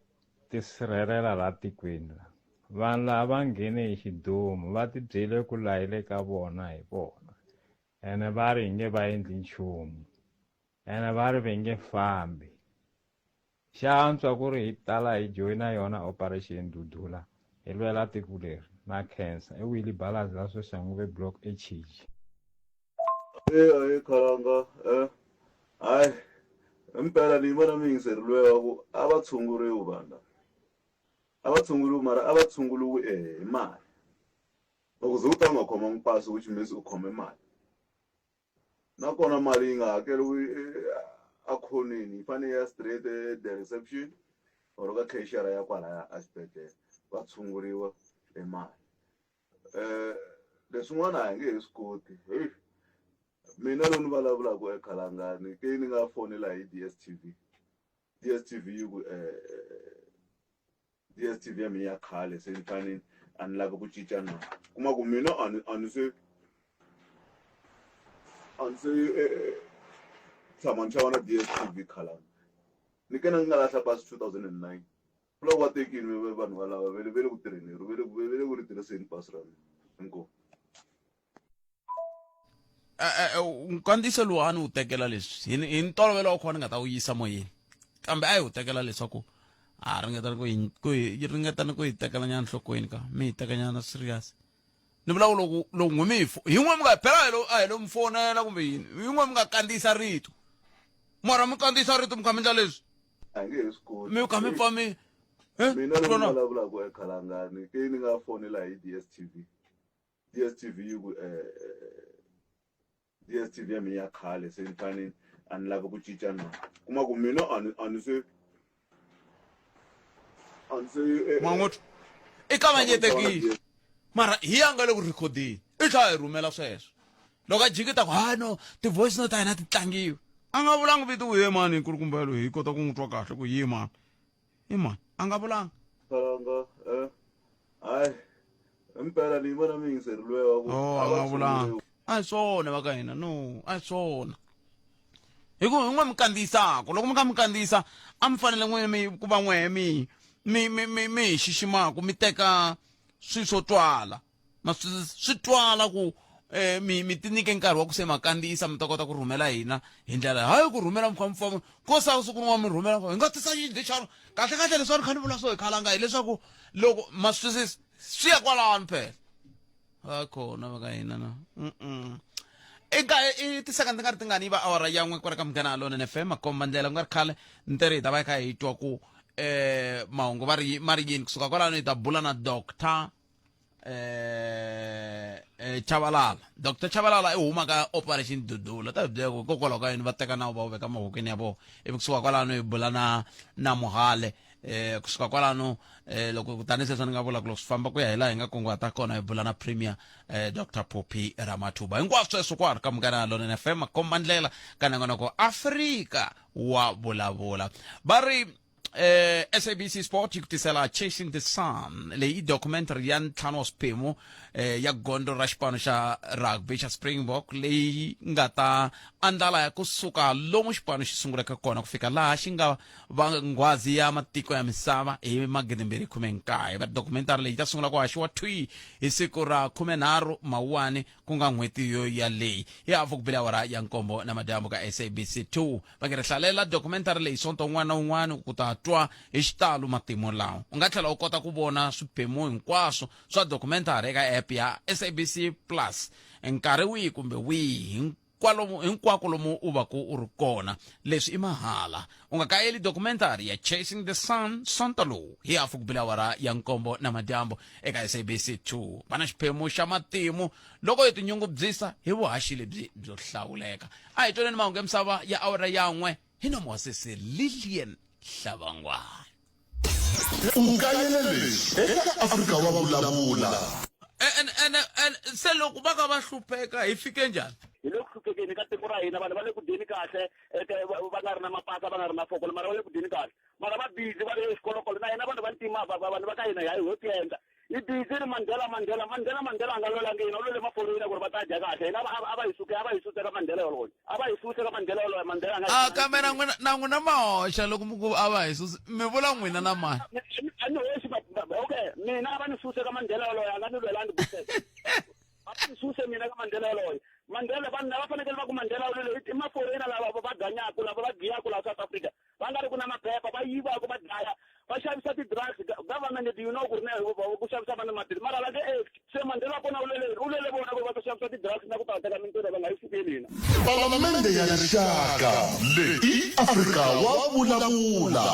tisirhelela la tikweni la. Vanhu lava va nghene hi xidumu va tibyele ku la hi le ka vona hi vona. Ene va ri hi nge va endli nchumu. Ene va ri ve nge fambi. Xa antswa ku ri hi tala hi joyina yona Operation Dudula hi lwela tiko leri. Na khensa. I Willie Balazi la Soshanguve Block eChiji. E ahe khalanga eh hayi himpela ni yima na muyingiseri luya wa ku a va tshunguriwi vanhu lava a va tshunguriwi mara a va tshunguriwi eh hi mali loko ze u ta u nga khomangi pasi which means u khome mali nakona mali yi nga hakeriwi eh, a khoneni yi fanele ya straight at the reception or ka cashier ya kwalaya exibedhlele va tshunguriwa hi mali um leswin'wana a hi nge he swi koti heyi mina lowu ni vulavulaka ekhalangani ke ni nga fonela hi D_S_T_V D_S_T_V yi ku um D_S_T_V ya mina ya khale se ni fanele a ni lavi ku cinca na kuma ku mina a ni a ni se a ni se tshama ni xava na D_S_T_V khalanga ni ke na ni nga lahla pasi 2009 ku la ku va tekini vanhu valava ve le ve le ku tirheni ve le ve le ku ri tirhiseni pasi ra mina inkomu nkandziyiso lowu a ni wu tekela leswi hi hi ntolovelo wa kona ni nga ta wu yisa moyeni kambe a yi wu tekela leswaku a ringetani ku yi ku yi ringetani ku yi tekela nyana nhlokweni ka mi yi teka nyana serious ni vula ku loko loko n'we mi hi hi n'we mi nga phela a hi lo a hi lo mi fonela kumbe yini hi n'we mi nga kandziyisa rito mara mi kandziyisa rito mi kha mi endla leswi a nge he swi koti mi kha mi pfa mi eh, mina lowu ni vulavulaka ekhalangani ke ni nga fonela hi D_S_T_V D_S_T_V yi ku D_S_T_V ya mina ya khale se ni fanele a ni lavi ku cinca na kuma ku mina a ni a ni se a ni se man'wethu i kavanyetekile mara hi ya nga le ku rhikhodeni i tlhela hi rhumela sweswo loko a jikita ku ha no ti-voice note ta hina ti tlangiwa a nga vulangi vito ku ye mani nkulukumbelo hi kota ku n'wi twa kahle ku yi mani i mani a nga vulanga Khalanga eh hayi impela ni yima na muyingiseri luya wa ku oh a nga vulanga a hi swona va ka hina no a hi swona hi ku hi n'we mi kandziyisaka loko mi kha mi kandziyisa a mi fanele n'we mi ku va n'wehe mi mi mi mi mi hi xiximaka mi teka swilo swo twala ma swi swi twala ku eh mi mi ti nyike nkarhi wa ku se ma kandziyisa mi ta kota ku rhumela hina hi ndlela hayi ku rhumela mi kha mi famba ko sa siku rin'wana mi rhumela hi nga tisa yini lexi kahle kahle leswi a ni kha ni vula swo hi khalanga hileswaku loko ma swi twisisa swi ya kwalano phela va kona va ka hina na mm eka i tisecond ti nga ri tingani yi va awara ya n'we kwala ka munghana lonene fm makomba ndlela ku nga ri khale ntirho hi ta va hi kha hi twa ku eh mahungu va ri ma ri yini kusuka kwalano hi ta bula na doctor eh eh Chabalala Dr Chabalala i huma ka Operation Dudula ta hi byela ku hikokwalaho ka yini va teka nawu va wu veka mavokweni ya vona ivi kusuka kwalano hi bula na na Muhale eh kusuka kwalano eh loko tanihi sweswo ni nga vula ku loko swi famba ku ya hi laha hi nga kunguhata kona hi bula na Premier eh Dr Phophi Ramathuba hinkwaswo sweswo kwalo ka Munghana Lonene FM makomba ndlela ka nongonoko Afrika wa vulavula va ri eh, SABC Sport yi ku tisela Chasing the Sun leyi i documentary ya ntlhanu wa swiphemu eh, ya gondzo ra xipano xa rugby xa Springbok leyi nga ta andlala ya kusuka lomu xipano xi sunguleke kona ku fika laha xi nga va nghwazi ya matiko ya misava hi magidimbirhi khume nkaye va documentary leyi ta sungula ku haxiwa thwi hi siku ra 13 mawuwani ku nga n'hweti yo yaleyi hi hafu ku bile awara ya nkombo na madyambu ka sabc 2 va nge ri hlalela documentary leyi sonto un'wana na un'wana ku ta twa hi xitalo matimu lawa u nga tlhela u kota ku vona swiphemu hinkwaswo swa documentary eka app ya sabc plus nkarhi wihi kumbe wihi kwalomu hinkwako lomu u va ku u ri kona leswi i mahala u nga kayeli documentary ya chasing the sun sonto lowu hi hafu ku bile awara ya nkombo na madyambu eka sabc 2 va na xiphemu xa matimu loko hi tinyungubyisa hi vuhaxi lebyi byo hlawuleka a hi twaneni mahungu ya misava ya awara yan'we hi nomo wa sesi lilian hlavangwana U kayele leswi eka Afrika wa vulavula. ene ene ene se loko va ka va hlupheka hi fike njhani hi le ku hluphekeni ka tiko ra hina vanhu va le ku dyeni kahle eke va va nga ri na mapasa va nga ri na fokolo mara va le ku dyeni kahle mara va busy va le xikolokolo na hina vanhu va ntima va va- vanhu va ka hina hi ho tiendla Hi busy ri Mandela Mandela Mandela Mandela a nga lwelangi hina u lwele maforeyina ku ri va ta dya kahle hina a va hi suke a va hi suse ka Mandela yoloye a va hi suse ka Mandela yoloye Mandela a nga a kambe na n'wina na n'wina ma hoxa loko mi ku a va hi susi mi vula n'wina na mani a ni hoxi okay mina a va ni suse ka Mandela yoloye a nga ni lwelangi va ni suse mina ka Mandela yoloye. Mandela vanhu lava fanekele va ku Mandela u lwele i maforena lava va ganyaku lava va giyaku laha South Africa va nga ri ku na maphepha va yivaku va dlaya va xavisa ti-drugs government you know ku ri na ku xavisa vanhu maphilisi mara va nge act se Mandela kona u lwele u lwele vona ku va ta xavisa ti-drugs na ku ta teka mintirho va nga yi sukeli hina. Palamende ya Rixaka leyi i Afrika wa vulavula.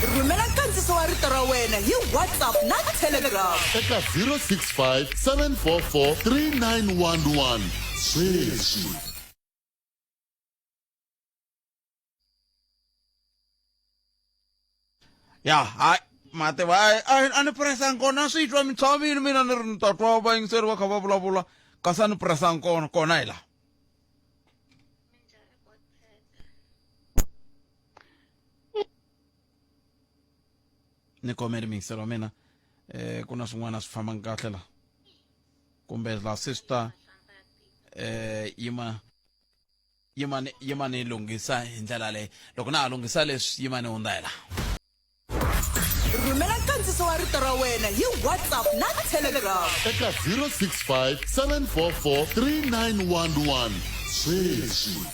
Rhumela nkandziso wa rito ra wena hi WhatsApp na Telegram. Eka 065 744 3911 sweswi. Ya hayi mativa a ni presang kona swi twa mitshamini mina ni ri ni ta twa vayingiseri va kha va vulavula kasi a ni presang kona kona hi laha. Ni khomeli miyingiselo wa mina eh ku na swin'wana swi fambanga kahle la kumbe la se swi ta eh yima yima ni yima ni lunghisa hi ndlela leyi loko na ha lunghisa leswi yima ni hundza hi la. Rhumela nkandziso wa rito ra wena hi WhatsApp na Telegram. Eka 065 744 3911 sweswi.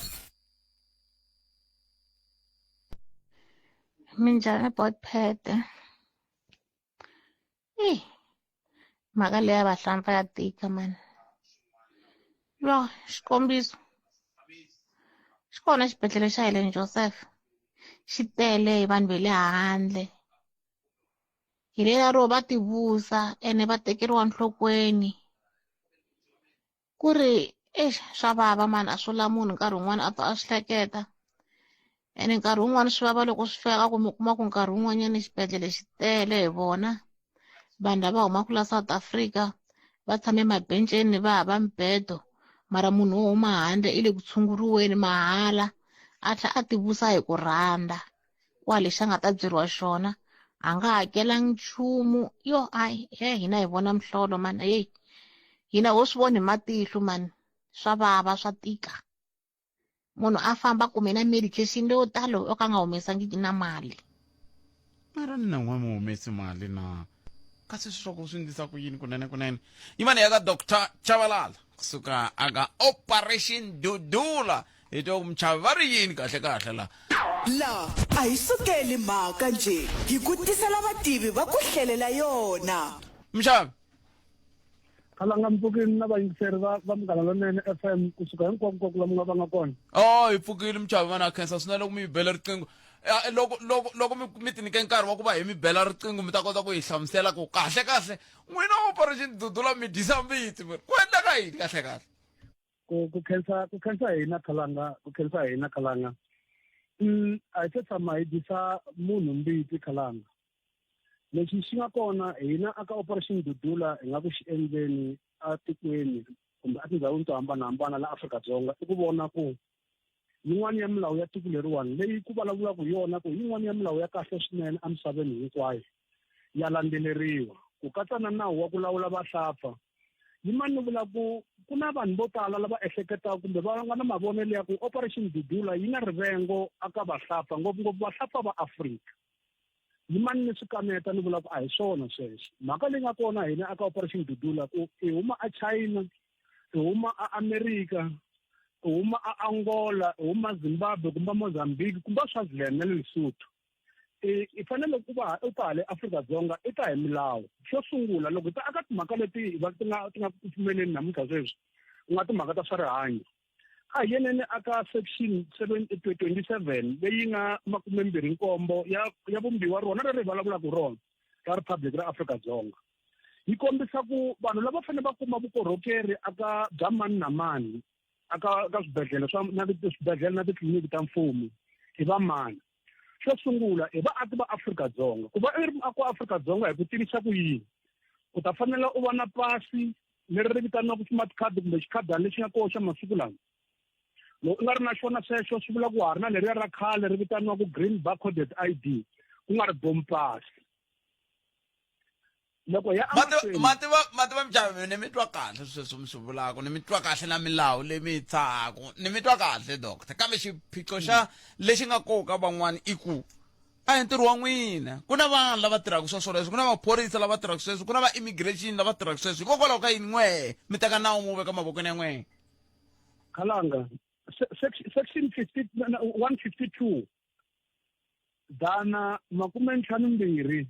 Minjhani botphete eyi mhaka leyi ya vahlampfa ya tika mani yo xikombiso xi kona xibedhlele xa Helen Joseph xi tele hi vanhu ve le handle hi lela ro va tivusa ene va tekeriwa nhlokweni ku ri exi swa vava mani a swo la munhu nkarhi wun'wani a pfa a swi hleketa ene nkarhi wun'wani swi vava loko swi fika ku mi kuma ku nkarhi wun'wanyana xibedhlele xi tele hi vona vanhu lava humaka la South Africa va tshame mabenceni va hava mibedo mara munhu wo huma handle i le ku tshunguriweni mahala a tlhela a tivusa hi ku rhandza kwa lexi a nga ta byeriwa xona a nga hakelangi nchumu yo hayi he hina hi vona mihlolo mani heyi hina ho swi vona hi matihlo mani swa vava swa tika munhu a famba kume na medication leyo talo yo ka nga humesangiki na mali mara ni na n'we mi humesi mali na kasi swi swa ku swi ndlisa ku yini kunene kunene yimani ya ka Dr Chabalala kusuka aka Operation Dudula hi twa ku muchavi va ri yini kahle kahle la. La a hi sukeli mhaka njhe hi ku tisela vativi va ku hlelela yona. Muxavi. Khalanga mpfukini na vayingiseri va va Munghana Lonene FM kusuka hinkwako la mi nga va nga kona. Oh hi pfukile muchavi vana khensa swinene loko mi hi bela riqingho. Eh, loko loko loko mi mi ti nyike nkarhi wa ku va hi mi bela riqingho mi ta kota ku hi hlamusela ku kahle kahle n'wina operation dudula mi dyisa mbitsi ku endleka yini kahle kahle. Ku ku khensa ku khensa hina Khalanga ku khensa hina Khalanga. A hi se tshama hi dyisa munhu mbitsi Khalanga. Lexi xi nga kona hina aka Operation Dudula hi nga ku xi endleni atikweni kumbe etindhawini to hambanahambana la Afrika-Dzonga i ku vona ku yin'wana ya milawu ya tiko leriwani leyi ku vulavulaka hi yona ku yin'wana ya milawu ya kahle swinene emisaveni hinkwayo ya landzeleriwa ku katsa na nawu wa ku lawula vahlapfa yimani ni vula ku ku na vanhu vo tala lava ehleketaka kumbe va nga na mavonelo ya ku Operation Dudula yi na rivengo aka vahlapfa ngopfungopfu vahlapfa va Afrika yimani ni swi kaneta ni vula ku a hi swona sweswo mhaka leyi nga kona hina aka Operation Dudula ku i huma a China i huma a America i huma a Angola i huma Zimbabwe kumbe Mozambique kumbe Swaziland na le Lesotho i i fanele ku va u ta le Afrika-Dzonga i ta hi milawu xo sungula loko hi ta aka timhaka leti va ti nga ti nga ku pfumeleni namuntlha sweswi ku nga timhaka ta swa rihanyo a hi yeneni aka section 27 leyi nga 27 ya ya vumbiwa rona leri hi vulavulaka rona ra Republic ra Afrika-Dzonga yi kombisa ku vanhu lava fanele va kuma vukorhokeri aka bya mani na mani aka ka swibedhlele swa na swibedhlele na titliliniki ta mfumo i va mani xo sungula i vaaki va Afrika-Dzonga ku va i ri muaki wa Afrika-Dzonga hi ku tivisa ku yini u ta fanela u va na pasi leri ri vitaniwaka smart card kumbe xikhadana lexi nga kona xa masiku lama loko u nga ri na xona sweswo swi vula ku ha ri na leriya ra khale ri vitaniwaka green barcoded I D ku nga ri bompasi loko ya mativa mativa mjavi ni mi twa kahle sweswo mi swi vulaka ni mi twa kahle na milawu leyi mi yi tshahaku ni mi twa kahle doctor kambe xiphiqo xa lexi nga koka van'wani i ku a hi ntirho wa n'wina ku na vanhu lava tirhaka swa swoleswo ku na maphorisa lava tirhaka sweswo ku na va immigration lava tirhaka sweswo hikokwalaho ka yini n'wehe mi teka nawu mu veka mavokweni ya n'wehe. Khalanga section 50 152 152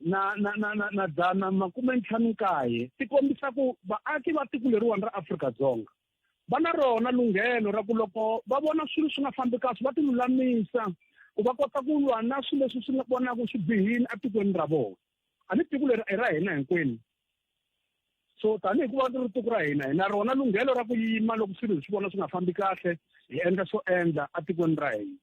na na na na na 159 ti kombisa ku vaaki va tiko leriwani ra Afrika-Dzonga va na rona lunghelo ra ku loko va vona swilo swi nga fambi kahle va ti lulamisa ku va kota ku lwa na swilo leswi swi nga vonaka swi bihile etikweni ra vona. A ni tiko leri i ra hina hinkwenu. So tanihi ku va ri tiko ra hina hi na rona lunghelo ra ku yima loko swilo hi swi vona swi nga fambi kahle hi endla swo endla etikweni ra hina.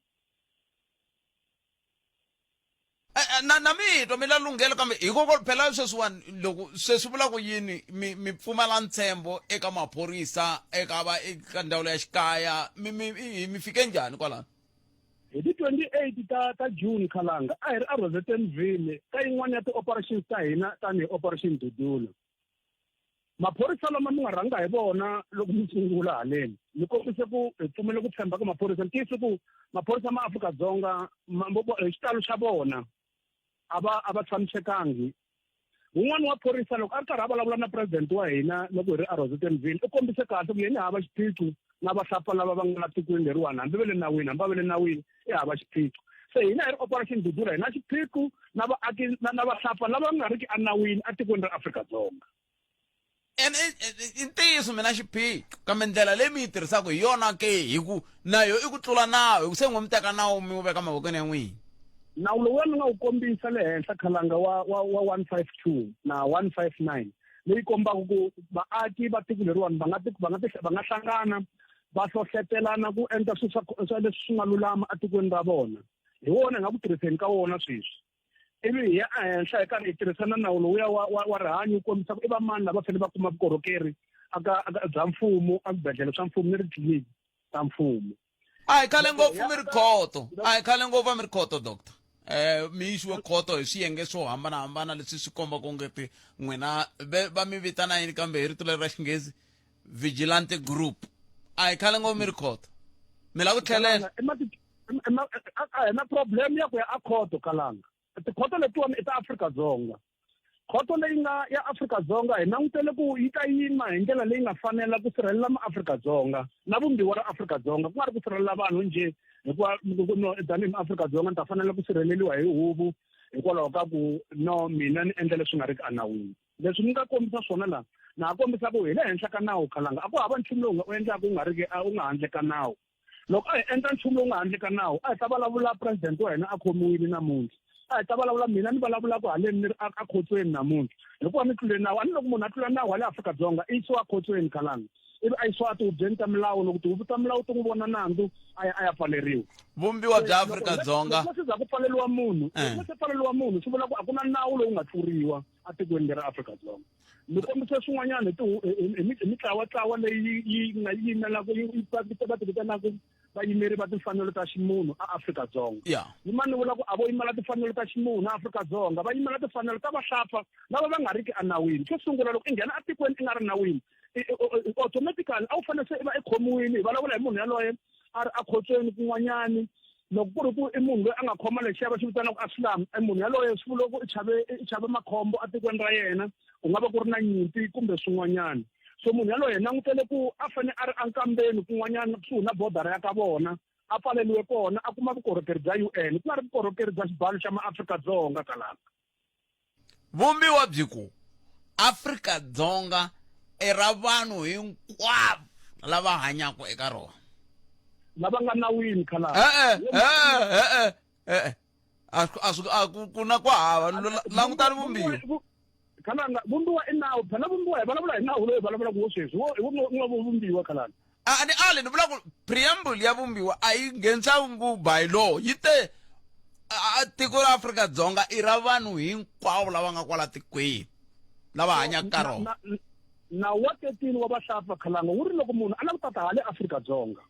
Eh, eh, na na mi twa mi la lunghelo kambe hikoko phela sweswiwani loko se swi vula ku yini mi mi pfumala ntshembo eka maphorisa eka va eka ndzawulo ya xikaya mi mi mi fike njhani kwalano hi ti 28 ta ta June khalanga a hi ri eRosettenville ka yin'wana ya ti-operations ta hina tanihi Operation Dudula maphorisa lama mi nga rhanga hi vona loko mi sungula haleni mi kombise ku hi pfumele ku tshemba ka maphorisa ntiyiso ku maphorisa ma Afrika-Dzonga hi xitalo xa vona a va a va tshamisekangi wun'wana wa phorisa loko a ri karhi a vulavula na president wa hina loko hi ri eRosettenville u kombise kahle ku yena hava xiphiqo na vahlapfa lava va nga la tikweni leriwani hambi va le nawini hambi va le nawini i hava xiphiqo se hina hi ri Operation Dudula hi na xiphiqo na vaaki na vahlapfa lava nga riki enawini etikweni ra Afrika-Dzonga. Ene i ntiyiso mi na xiphiqo kambe ndlela leyi mi yi tirhisaka hi yona ke hi ku na yo i ku tlula nawu hi ku se n'we mi teka nawu mi wu veka mavokweni ya n'wina. Nawu lowuya ni nga wu kombisa le henhla khalanga wa wa wa 152 na 159 leyi kombaka ku vaaki va tiko leriwani va nga va nga va nga hlangana va hlohletelana ku endla swilo swa leswi swi nga lulama etikweni ra vona hi wona hi nga ku tirhiseni ka wona sweswi ivi hi ya ehenhla hi karhi hi tirhisa na nawu lowuya wa wa wa rihanyo wu kombisa ku i va mani lava fanele va kuma vukorhokeri aka aka bya mfumo eswibedhlele swa mfumo ni titliliniki ta mfumo. A hi khale ngopfu mi ri khoto a hi khale ngopfu a mi ri khoto doctor eh mi yisiwe khoto hi swiyenge swo hambanahambana leswi swi kombaka ongeti n'wina va mi vitana yini kambe hi rito leri ra xinghezi vigilante group a hi khale ngopfu mi ri khoto mi lava ku tlhelela a hi na problem ya ku ya a khoto kalanga tikhoto letiwani i ta Afrika-Dzonga khoto leyi nga ya Afrika-Dzonga hi langutele ku yi ta yima hi ndlela leyi nga fanela ku sirhelela maAfrika-Dzonga na vumbiwa ra Afrika-Dzonga ku nga ri ku sirhelela vanhu njhe hikuva no tanihi maAfrika-Dzonga ni ta fanela ku sirheleriwa hi huvo hikwalaho ka ku no mina ni endla leswi nga riki enawini leswi ni nga kombisa swona laha na ha kombisa ku hi le henhla ka nawu khalanga a ku hava nchumu lowu nga u endlaka u nga riki u nga handle ka nawu loko a hi endla nchumu lowu nga handle ka nawu a hi ta vulavula president wa hina a khomiwile namuntlha a hi ta vulavula mina ni vulavulaka haleni ni ri a khotsweni namuntlha hikuva ni tlule nawu a ni loko munhu a tlula nawu wa le Afrika-Dzonga i yisiwa khotsweni khalanga ivi a yisiwa etihubyeni ta milawu loko tihuvo ta milawu ti n'wi vona nandzu a ya a ya pfaleriwa vumbiwa bya Afrika-Dzonga loko se za ku pfaleriwa munhu loko se pfaleriwa munhu swi vula ku a ku na nawu lowu nga tluriwa etikweni leri Afrika-Dzonga ni kombise swin'wanyana hi mitlawatlawa leyi yi nga yimelaka va ti vitanaka vayimeri va timfanelo ta ximunhu aAfrika-Dzonga ni mani vula ku a vo yimela timfanelo ta ximunhu aAfrika-Dzonga va yimela timfanelo ta vahlapfa lava va nga riki enawini xo sungula loko i nghena etikweni i nga ri nawini automatically a wu fanele se i va i khomiwile hi vulavula hi munhu yaloye a ri ekhotsweni kun'wanyani loko ku ri ku i munhu loyi a nga khoma lexiya va xi vitanaka asylum e munhu yaloye swi vula ku i chave i chave makhombo etikweni ra yena ku nga va ku ri na nyimpi kumbe swin'wanyana so munhu yaloye langutele ku a fane a ri enkambeni kun'wanyana kusuhi na bodara ya ka vona a pfaleliwe kona a kuma vukorhokeri bya U_N ku nga ri vukorhokeri bya xibalo xa maAfrika-Dzonga kalaka Vumbiwa byi ku, Afrika-Dzonga i ra vanhu hinkwavo lava hanyaka eka rona. Lava nga nawini khalanga. E-e, e-e, e-e, e-e. A swi, a swi, a ku, ku na ku hava. Langutani vumbiwa. Khalanga, vumbiwa i nawu. Phela vumbiwa hi vulavula hi nawu lowu hi vulavulaka wo sweswi. Wo, hi wo nga vumbiwa khalanga. A ni ali ni vula ku preamble ya vumbiwa a yi nghenisa by law yi te tiko ra Afrika-Dzonga i ra vanhu hinkwavo lava nga kwala tikweni lava hanyaka ka rona nawu wa 13 wa vahlapfa khalanga wu ri loko munhu a lava ku tata hale Afrika-Dzonga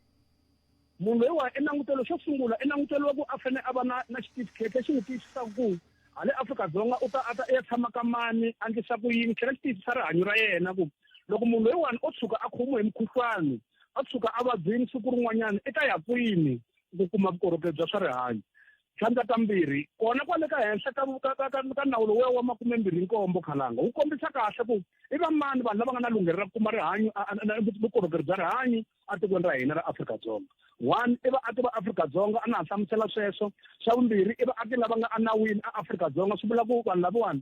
munhu loyiwa i langutelo xo sungula i langutelo wa ku a fanele a va na na xitifiketi lexi n'wi tiyisisaka ku hale Afrika-Dzonga u ta a ta ya tshama ka mani a endlisa ku yini tlhela xi tiyisisa rihanyo ra yena ku loko munhu loyiwani o tshuka a khomiwe hi mukhuhlwani a tshuka a vabyini siku rin'wanyana i ta ya kwini ku kuma vukorhokeri bya swa rihanyo Tlhandlakambirhi, kona kwale ka henhla ka, ka, ka, ka, ka nawu lowuya wa 27 Khalanga wu kombisa kahle ku i va mani vanhu lava nga na lunghelo ra ku kuma rihanyo, vukorhokeri bya rihanyo etikweni ra hina ra Afrika-Dzonga. One, i vaaki va Afrika-Dzonga, a na ha hlamusela sweswo. Xa vumbirhi, i vaaki lava nga enawini eAfrika-Dzonga, swi vula ku vanhu lavawani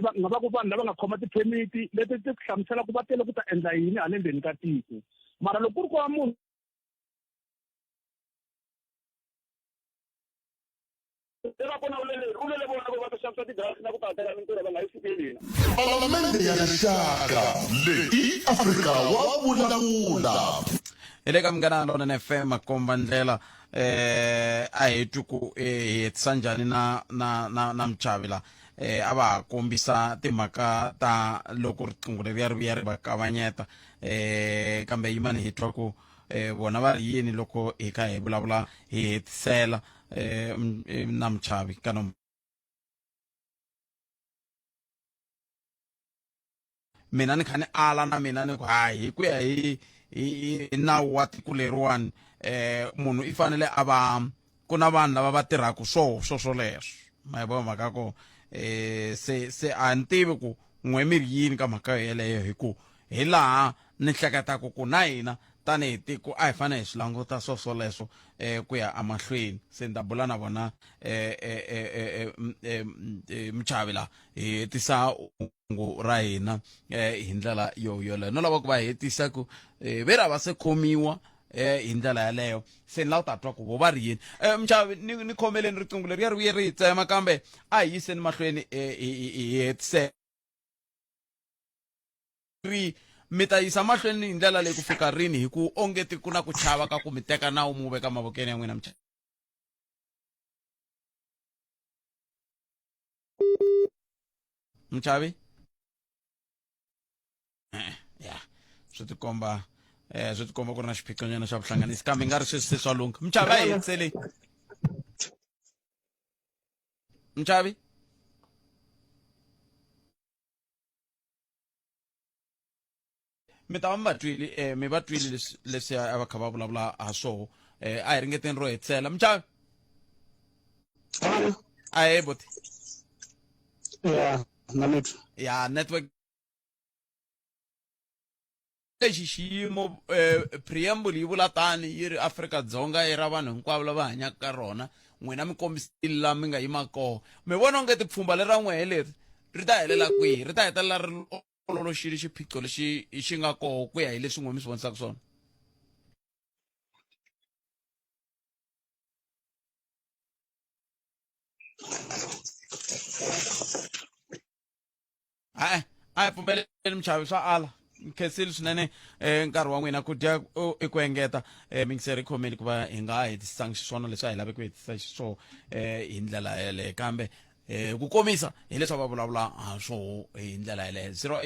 va nga va ku vanhu lava nga khoma tiphemiti leti ti hlamuselaka va tele ku ta endla yini hala ndzeni ka tiko. Mara loko ku ri ku va munhu Se va kona ulele ulele vona vo va ta xavisa ti-drugs na ku ta hakela mintirho va nga yi sukeli hina. Palamende ya Rixaka leyi i Afrika wa vulavula. Hi le ka Munghana Lonene FM makomba ndlela eh a hi twi ku eh, hi hetisa njhani na na na na muchavi la eh a va ha kombisa timhaka ta loko riqingho leriya ri vuya ri va kavanyeta eh kambe yimani hi twa ku eh vona va ri yini loko hi kha hi vulavula hi hetisela eh, eh na muchavi ka nom mina ni kha ni ala na mina ni ku hayi hi ku ya hi hi nawu wa tiko leriwani eh munhu i fanele a va ku na vanhu lava va tirhaka swo swo swoleswo ma yi vona mhaka ko eh se se a ni tivi ku n'we mi ri yini ka mhaka yeleyo hi ku hi laha ni hleketaka ku na hina tanihi tiko a hi fanele hi swi languta swo swoleswo um ku ya emahlweni se ni ta bula na vona um muchavi laha hi hetisa hungu ra hina um hi ndlela yo yoleyo no lava ku va hetisa ku um ve ra va se khomiwa eh hi ndlela yaleyo se ni lava ku ta twa ku vo va ri yini eh muchavi ni ni khomeleni riqingho leri ya ri vuye ri hi tsema kambe a hi yiseni mahlweni hi hetise ri mi ta yisa mahlweni hi ndlela leyi ku fika rini hi ku ongeti ku na ku chava ka ku mi teka nawu mu veka mavokweni ya n'wina muchavi muchavi eh, ya swi tikomba eh swi tikomba ku ri na xiphiqonyana xa vuhlanganisi kambe nga ri sweswi se swa lungha muchavi a hi hetisele muchavi mi ta va mi va twile eh, mi va twile leswi leswi a va kha va vulavula ha swoho eh, a hi ringeteni ro hetisela muchavi a buti ya na mitwa ya network lexi xiyimo eh, preamble yi vula tani yi ri Afrika-Dzonga i ra vanhu hinkwavo lava hanyaka ka rona n'wina mi kombisile laha mi nga yima koho mi vona onge tipfhumba leri ra n'wehe leri ri ta helela kwihi ri ta hetelela ri ololoxile xiphiqo lexi xi nga koho ku ya hi leswi n'we mi swi vonisaka swona a a hi pfumeleli muchavi swa ala nkhensile swinene um nkarhi wa n'wina ku dya i ku engeta um mingiseri khomeni ku va hi nga hetisangi xiswona leswi a hi lave ku hetisa xiswona um hi ndlela yeleyo kambe um ku komisa hi leswi a va vulavula ha swoho hi ndlela yeleyo zero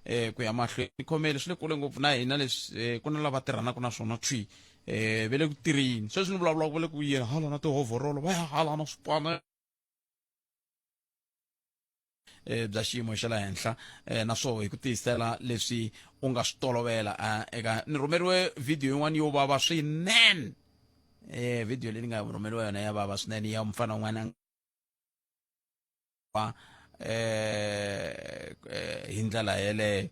eh ku ya mahlweni khomeli swi le kule ngopfu na hina leswi eh, ku na lava tirhanaka na swona thwi eh ve le ku tirheni sweswi ni vulavulaka va le ku yeni hala na tihovhorolo va ya hala na swipana eh bya xiyimo xa le henhla eh naswona hi ku tiyisela leswi u nga swi tolovela eh, eka ni rhumeriwe video yin'wana yo vava swinene eh video leyi ni nga rhumeriwa yona ya vava swinene ya mufana un'wana va eh, eh hi ndlela yeleyo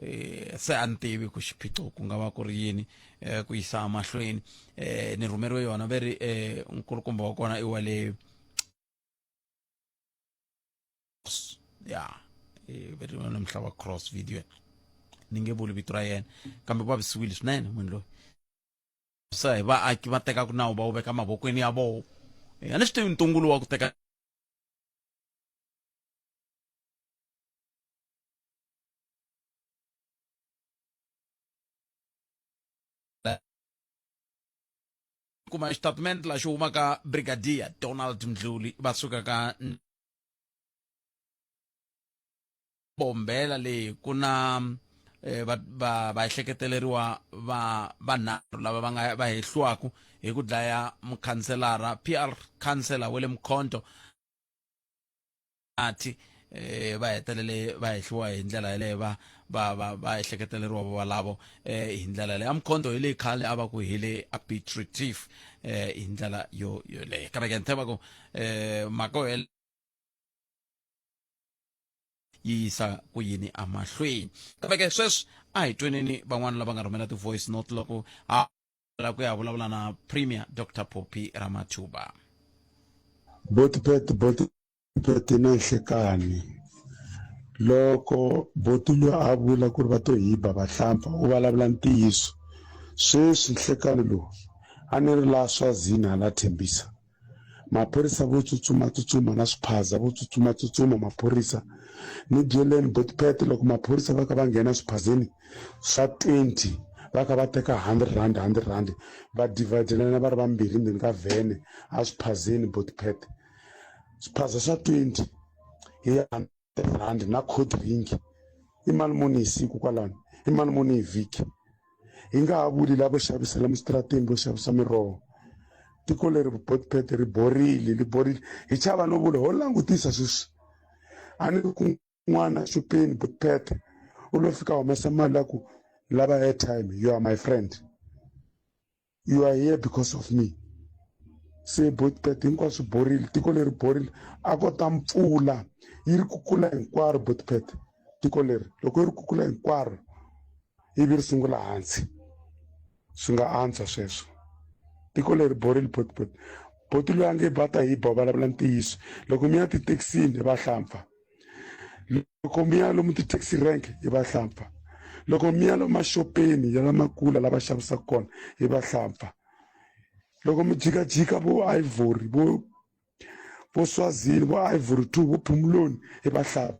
eh, se a ni tivi ku xiphiqo ku nga va ku ri yini eh, ku yisa mahlweni eh, ni rhumeriwe yona ve ri eh, nkulukumba wa kona i wa le ya ve ri namuntlha wa cross video ni nge vuli vito ra yena kambe ku vavisiwile swinene munhu loyi se hi vaaki va tekaka nawu va wu veka mavokweni ya voho a ni swi tivi ntungulo wa ku teka kuma xitatimende la xi humaka brigadier Donald Mdluli va suka ka Bombela leyi ku na eh, va va va ehleketeleriwa va vanharhu lava va nga va hehliwaku hi ku dlaya mukhanselara PR khansela wa le Mkhonto ati eh, va hetelele va hehliwa hi ndlela yaleyo va va va va ehleketeleriwa va valavo eh, hi ndlela leyi amkhonto hi leyi khale a va ku hi le a Piet Retief eh, hi ndlela yo yoleyo kambe ke ni tshemba ku eh, mhaka yo yi yisa ku yini emahlweni kambe ke sweswi a hi tweneni van'wana lava nga rhumela ti-voice note loko ha la ku ya vulavula na premier dr poppy ramathuba. Botipet Botipet na nhlekani loko boti luya a vula ku ri va to hi ba vahlampfa u vulavula ntiyiso sweswi nhlekani lowu a ni ri laha Swazini hala Thembisa Maphorisa vo tsutsuma tsutsuma na swiphaza vo tsutsuma tsutsuma maphorisa ni byeleni botipet loko maphorisa va kha va nghena swiphazeni swa 20 va kha va teka 100 rand 100 rand va dividelana va ri vambirhi ndzeni ka vhene a swiphazeni botipet swiphaza swa 20 hi 100 rand na cold drink i mali muni hi siku kwalano i mali muni hi vhiki Hi nga ha vuli lavo xavisa lomu switarateni vo xavisa miroho. Tiko leri Botpet ri borile, ri borile. Hi chava no vula ho langutisa sweswi. A ni ri kun'wana xopeni Botpet u lo fika humesa mali ya ku lava airtime you are my friend. You are here because of me. Se Botpet hinkwaswo borile, tiko leri borile. A ko ta mpfula yi ri kukula hinkwaro Botpet tiko leri loko yi ri kukula hinkwaro ivi ri sungula hansi swi nga antswa sweswo tiko leri borile boti boti boti loyi a nge va ta hi ba vulavula ntiyiso loko mi ya tithekisini hi vahlampfa loko mi ya lomu ti-taxi rank hi vahlampfa loko mi ya lomu maxopeni ya lamakula lava xavisaka kona hi vahlampfa loko mi jikajika vo ivory vo vo swazini vo ivory 2 vo phumuloni hi vahlampfa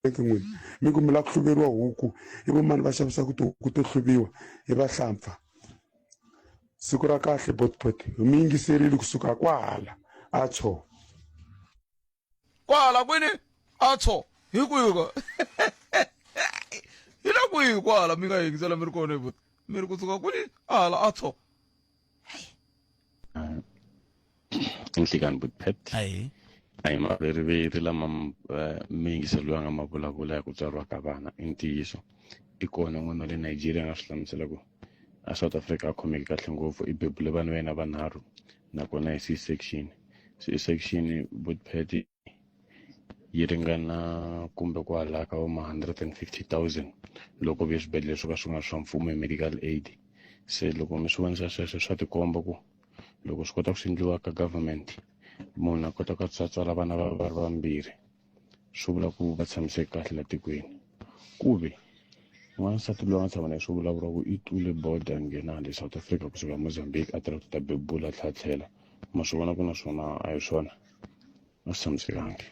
n'wina mi ku mi lava ku hluveriwa huku i vo mani va xavisaka tihuku to hluviwa hi vahlampfa siku ra kahle botbot hi mi yingiserile kusuka kwahala a tsho kwala kwini a tsho hi kwihi ko hi le kwihi kwala mi nga yingisela mi ri kona hi mi ri kusuka kwini hala a tsho Nhlikani Butpet a hi maveriveri lama muyingiseri loyi a nga ma vulavula ya ku tswariwa ka vana i ntiyiso i kona n'wana wa le Nigeria a nga swi hlamusela ku a South Africa a khomeki kahle ngopfu i bebule vana va yena vanharhu nakona hi C-section C-section Butpet yi ringana kumbe kwala ka vo ma 150 000 loko vuye swibedhlele swo ka swi nga swa mfumo hi medical aid se loko mi swi vonisa sweswo swa tikomba ku loko swi kota ku swi endliwa ka government munhu a kota ku tswatswala vana va va ri vambirhi swi vula ku va tshamiseke kahle la tikweni ku ve n'wansati loyi a nga tshama na swi vulavuriwa ku i tlule border nghena le South Africa kusuka Mozambique a tela ku ta bebula a tlhela tlhela ma swi vona ku na swona a hi swona a swi tshamisekangi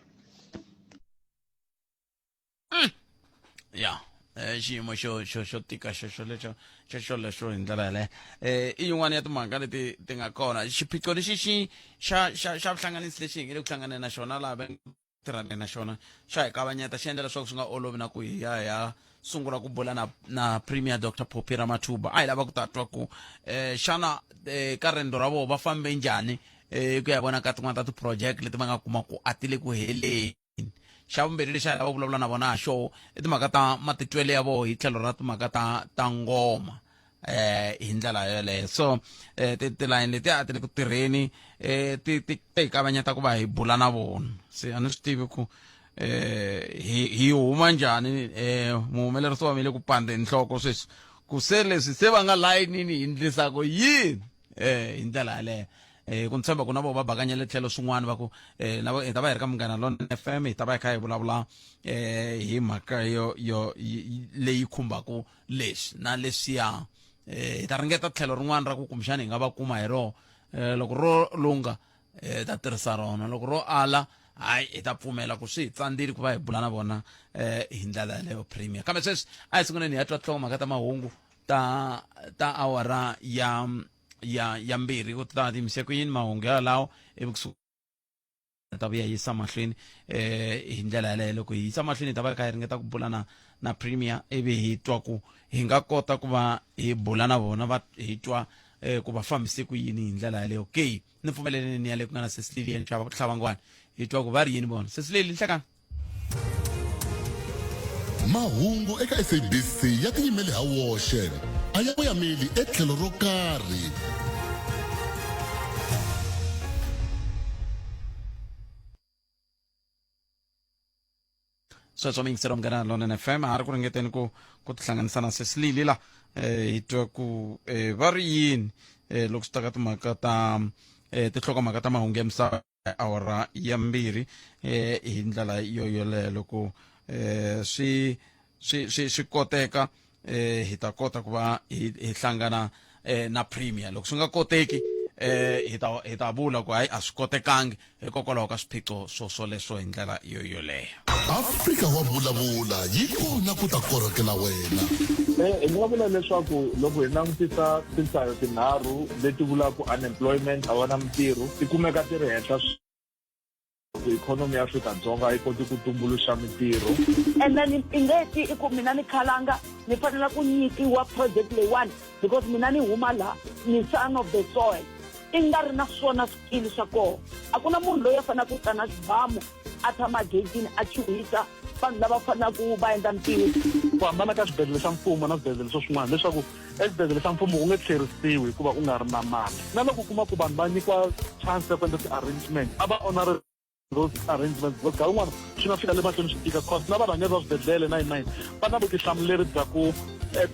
ya eh, xiyimo xo xo xo tika xo xo lexo xo xo lexo hi ndlela yaleyo eh i yin'wana ya timhaka leti ti nga kona xiphiqo lexi xi xa xa xa vuhlanganisi lexi hi nge le ku hlanganeni na xona laha va tirhane na xona xa hi kavanyeta xi endla leswaku swi nga olovi na ku hi ya hi ya sungula ku bula na na premier dr poppy ramathuba a hi lava ku ta twa ku eh xana eh, ka rendzo ra vona va fambe njhani eh ku ya vona ka tin'wana ta ti-project leti va nga kuma ku a ti le ku heleni xa vumbirhi lexi a hi lava ku vulavula na vona ha xoho i timhaka ta matitwelo ya vona hi tlhelo ra timhaka ta ta ngoma eh hi ndlela yoleyo so eh tilayini leti a ti le ku tirheni eh ti ti ti hi kavanyeta ku va hi bula na vona se a ni swi tivi ku eh hi hi huma njhani eh muhumelerisi wa mina le ku pandzeni nhloko sweswi ku se leswi se va nga layinini hi ndlisa ku yini eh hi ndlela yaleyo eh ku ni tshemba ku na vo va bakanyele tlhelo swin'wana va ku eh na hi ta va hi ri ka munghana lona FM hi ta va hi kha hi vulavula eh hi mhaka yo yo leyi khumbaka leswi na leswiya eh hi ta ringeta tlhelo rin'wana ra ku kumbexana hi nga va kuma hi roho eh loko ro lungha eh ta tirhisa rona loko ro ala hayi hi ta pfumela ku swi hi tsandzile ku va hi bula na vona eh hi ndlela yaleyo premier kambe sweswi a hi sunguleni hi ya twa tinhlokomhaka ta mahungu ta ta awara ya ya ya mbirhi ku ta tiyimise ku yini mahungu yalawo ivi kusuka ta vuya yisa mahlweni eh hi ndlela yaleyo loko hi yisa mahlweni hi ta va kha hi ringeta ku bula na na premier ivi hi twa ku hi nga kota ku va hi bula na vona va hi twa eh ku va fambise ku yini hi ndlela yaleyo ke ni pfumeleleni ni ya le ku nga na Cecilia Hlabangwana hi twa ku va ri yini vona Cecilia nhlekani. Mahungu eka SABC ya tiyimele ha woxe, a ya voyameli etlhelo ro karhi. Sweswo miyingiselo Munghana Lonene FM ha ri ku ringeteni ku ku tihlanganisa na Sesilili la eh, hi twa ku eh, va ri yini eh, loko swi ta ka timhaka ta eh, tinhlokomhaka ta mahungu ya misava awara ya mbirhi eh, hi ndlela yo yoleyo loko eh, swi swi swi swi koteka eh, hi ta kota ku va hi hi hlangana eh, na premier. Loko swi nga koteki eh, hi ta hi ta vula ku hayi a swi kotekangi hikokwalaho ka swiphiqo swo swoleswo hi ndlela yo yoleyo. Afrika wa vulavula yi kona ku ta korhokela wena. Hi nga vula leswaku loko hi langutisa tinhlayo tinharhu leti vulaka unemployment, a va na mintirho, ti kumeka ti ri henhla ku ikhonomi ya Afrika-Dzonga a yi koti ku tumbuluxa mintirho. And then i nge ti i ku mina ni khalanga ni fanela ku nyikiwa project leyiwani because mina ni huma la, ni son of the soil. I nga ri na swona swikili swa kona. A ku na munhu loyi a faneleke ku ta na xibamu a tshama egeyitini a chuhisa vanhu lava faneleke va endla mintirho. Ku hambana ka swibedhlele swa mfumo na swibedhlele swa swin'wana hileswaku exibedhlele xa mfumo u nge tlherisiwi hikuva u nga ri na mali. Na loko u kuma ku vanhu va nyikiwa chance ya ku endla ti-arrangement, a va honore those arrangements because nkarhi wun'wana swi nga fika le mahlweni swi tika cause na varhangeri va swibedhlele na yini na yini va na vutihlamuleri bya ku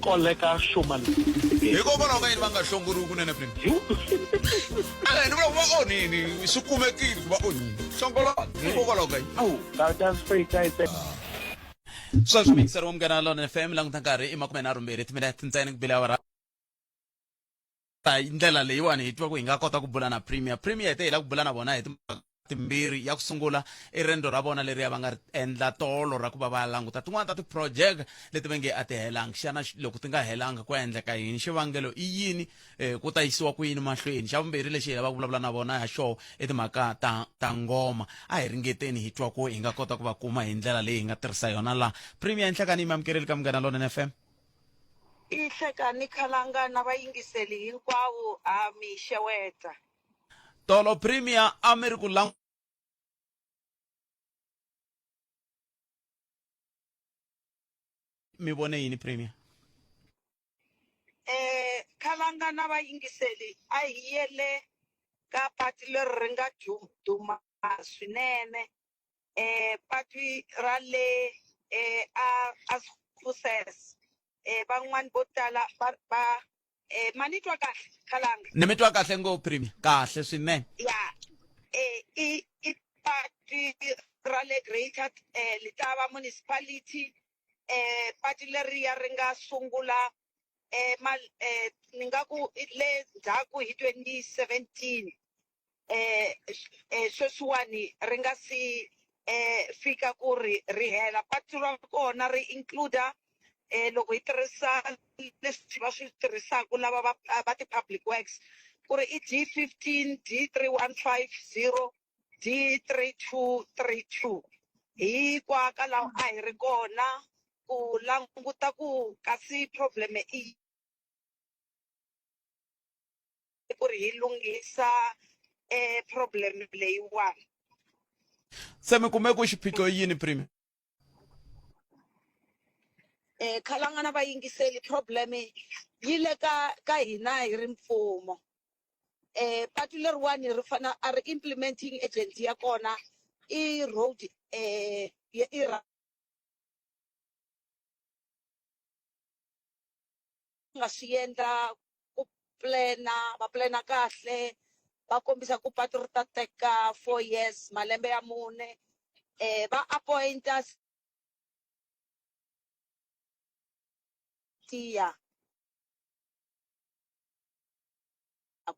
koleka xuma lexi. Hikokwalaho ka yini va nga hlongoriwi kunene Premier? E-e, ni vula ku va onhini, swi kumekile ku va onhini. Hlongolani, hikokwalaho ka yini? South Africa is a Sweswo miyingiseri wa Munghana Lonene FM, languta nkarhi i 32 timinete ntsena ku bile awara. Hi ndlela leyiwani hi twa ku hi nga kota ku bula na Premier. Premier hi te hi lava ku bula na vona hi timhaka timbirhi. Ya ku sungula i rendzo ra vona leriya va nga ri endla tolo ra ku va va languta tin'wana ta ti-project leti va nge a ti helangi. Xana loko ti nga helanga ku endleka yini? Xivangelo i yini? Eh, ku ta yisiwa ku yini mahlweni? Xa vumbirhi lexi hi lavaka ku vulavula na vona ha xoho i timhaka ta ta ngoma. A hi ringeteni hi twa ku hi nga kota ku va kuma hi ndlela leyi hi nga tirhisa yona laha. Premier, Nhlekani yi mi amukerile ka Munghana Lonene FM. I Hlekani Khalanga na vayingiseli hinkwavo ha mi xeweta. Tolo Premier a mi ri ku lang. Mi vone yini Premier? Eh Khalanga na vayingiseli a hi yele ka patu leri ri nga duma swinene eh patu ra le eh a a Skhusese eh van'wani vo tala va va eh ma ni twa kahle Khalanga? Ni mi twa kahle ngopfu Premier, kahle swinene. Ya eh i i patu ra le Greater eh Letaba Municipality eh patu leriya ri nga sungula eh ma eh ni nga ku le ndzhaku hi 2017 eh eh sweswiwani ri nga si eh fika ku ri ri hela. Patu ra kona ri include eh loko hi tirhisa leswi va swi tirhisaka lava va va ti-public works ku ri i D15 D3150 D3232 hikwaka laha a hi ri kona ku languta ku kasi problem i ku ri hi lunghisa eh problem leyiwani. Se mi kume ku xiphiqo i yini Premier? Eh Khalanga na vayingiseli problem yi le ka ka hina hi ri mfumo. Eh patu leriwani ri fana a ri implementing agent ya kona i road eh i nga swi endla ku plana va plana kahle va kombisa ku patu ri ta teka 4 years malembe ya mune eh va appointa tiya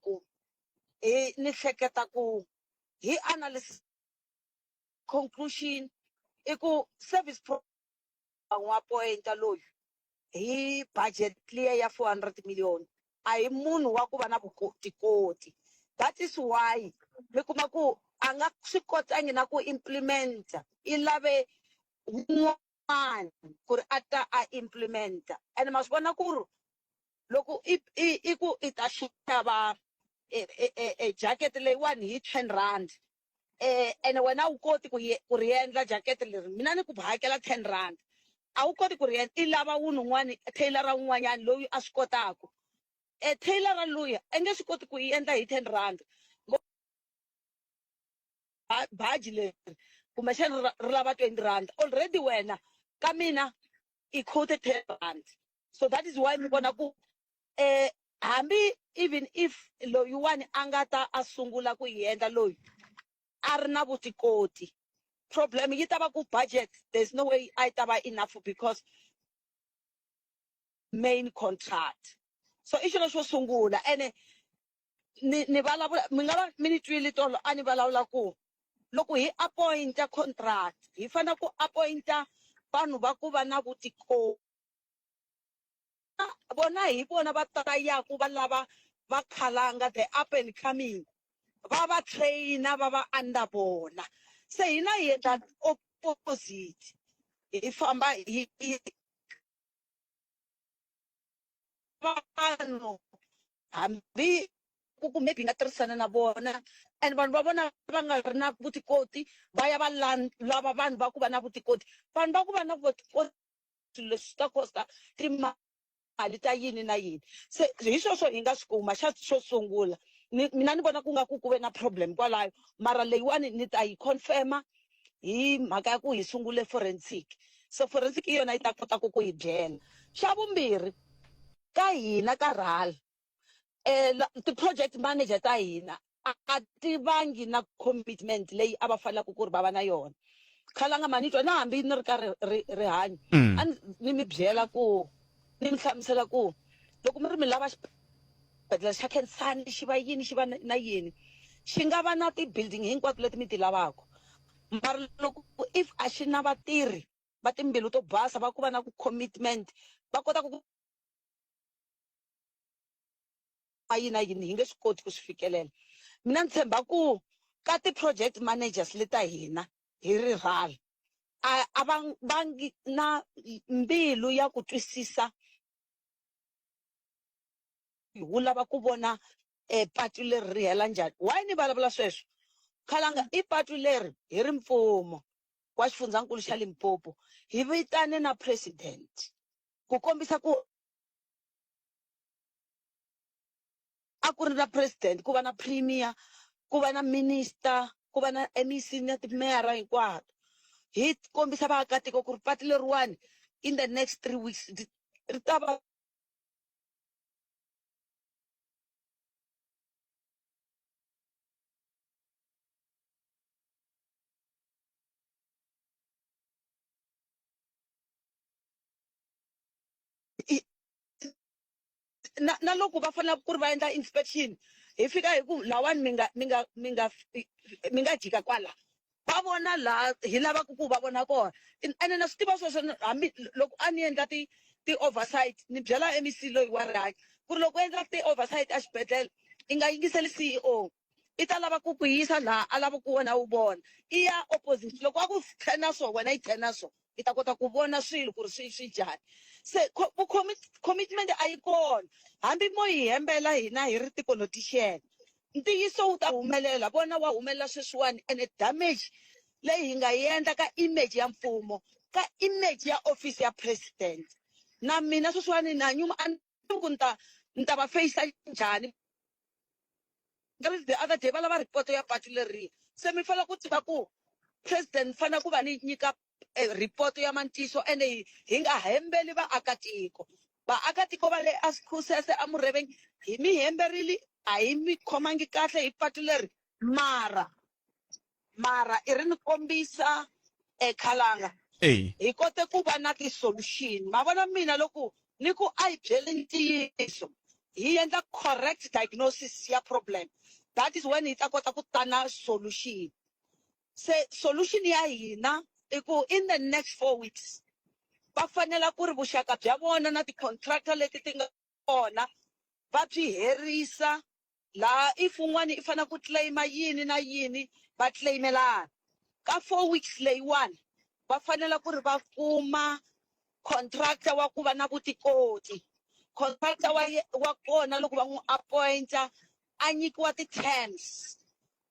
ku hi ni hleketa ku hi analysis conclusion i ku service va n'wi appoint-a loyi hi budget liya ya 400 million a hi munhu wa ku va na vutitikoti that is why mi kuma ku a nga swi kotangi na ku implement-a i lave wun'wana ku ri a ta a implement-a and ma swi vona ku ri loko i i i ku i ta xava e, e, e, e jacket leyiwani hi 10 rand eh ene wena a wu koti ku ku ri endla jacket leri mina ni ku hakela 10 rand. A wu koti ku ri endla i lava wunhu un'wani tailor un'wanyani loyi a swi kotaku. E tailor luya i nge swi koti ku yi endla hi 10 rand. Baji leri kumbexana ri lava 20 rand already wena ka mina i quote 10 rand. So that is why mi vona ku eh hambi even if loyiwani a nga ta a sungula ku yi endla loyi a ri na vutikoti problem yi ta va ku budget there's no way a yi ta va enough because main contract so i xilo xo sungula ene ni ni vulavula mi nga va mi ni twile tolo a ni vulavula ku loko hi appointa contract hi fanele ku appointa vanhu va ku va na vutikoti vona hi vona va ta yaku va lava va khalanga the up and coming va va trainer va va under vona se hina hi endla opposite hi famba hi vanhu hambi ku ku maybe hi nga tirhisana na vona and vanhu va vona va nga ri na vutikoti va ya va lava vanhu va ku va na vutikoti vanhu va ku va na vutikoti swilo leswi swi ta costa timali ta yini na yini se hi sweswo hi nga swi kuma xa xo sungula ni mina ni vona ku nga ku ku ve na problem kwalayo mara leyiwani ni ta yi confirma hi mhaka ya ku hi sungule forensic so forensic i yona yi ta kota ku ku hi byela xa vumbirhi ka hina ka rhal ti-project manager ta hina a ti vangi na commitment leyi a va fanelaka ku ri va va na yona khalanga ma ni twa na hambi ni ri ka rihanyo a ni mi byela ku ni mi hlamusela ku loko mi ri mi lava xibedhlele xa Khensani xi va yini xi va na yini xi nga va na ti-building hinkwato leti mi ti lavaka mara loko if a xi na vatirhi va timbilu to basa va ku va na ku commitment va kota ku yini na yini hi nge swi koti ku swi fikelela mina ni tshemba ku ka ti-project managers leta hina hi ri rhal a va vangi na mbilu ya ku twisisa wu lava ku vona patu leri ri hela njhani why ni vulavula sweswo khalanga i patu leri hi ri mfumo wa xifundzankulu xa Limpopo hi vitane na president ku kombisa ku a ku ri na president ku va na premier ku va na minister ku va na MEC na timeyara hinkwato hi kombisa vaakatiko ku ri patu leriwani in the next 3 weeks ri ta va na na loko va fanele ku ri va endla inspection hi fika hi ku lawani mi nga mi nga mi nga mi nga jika kwala va vona laha hi lavaka ku va vona kona ene na swi tiva sweswo hambi loko a ni endla ti ti-oversight ni byela MEC loyi wa rihanyo ku ri loko u endla ti-oversight exibedhlele i nga yingiseli C_E_O i ta lava ku ku yisa laha a lava ku wena u vona i ya opposite loko a ku thena so wena yi thena so i ta kota ku vona swilo ku ri swi swi njhani se commitment a yi kona hambi mo hi hembela hina hi ri tipolitician ntiyiso wu ta humelela vona wa humelela sweswiwani ene damage leyi hi nga yi endla ka image ya mfumo ka image ya office ya president na mina sweswiwani na nyuma a ni ku ni ta ni ta va face njhani the other day va lava report ya patu leriya se mi fanele ku tiva ku president fanele ku va ni nyika report ya mantiso ene hi nga hembeli vaakatiko vaakatiko va le Askhusese a Mureveng hi mi hemberile a hi mi khomangi kahle hi patu leri mara mara i ri ni kombisa ekhalanga hi kote ku va na ti-solution ma vona mina loko ni ku a hi byeli ntiyiso hi endla correct diagnosis ya problem that is when hi ta kota ku ta na solution se solution ya hina i ku in the next 4 weeks va fanela ku ri vuxaka bya vona na ti-contractor leti ti nga kona va byi herisa laha if un'wana i fanele ku claim-a yini na yini va claim-elana ka 4 weeks leyiwani va fanela ku ri va kuma contractor wa ku va na vutikoti contractor wa wa kona loko va n'wi appoint-a a nyikiwa ti-terms.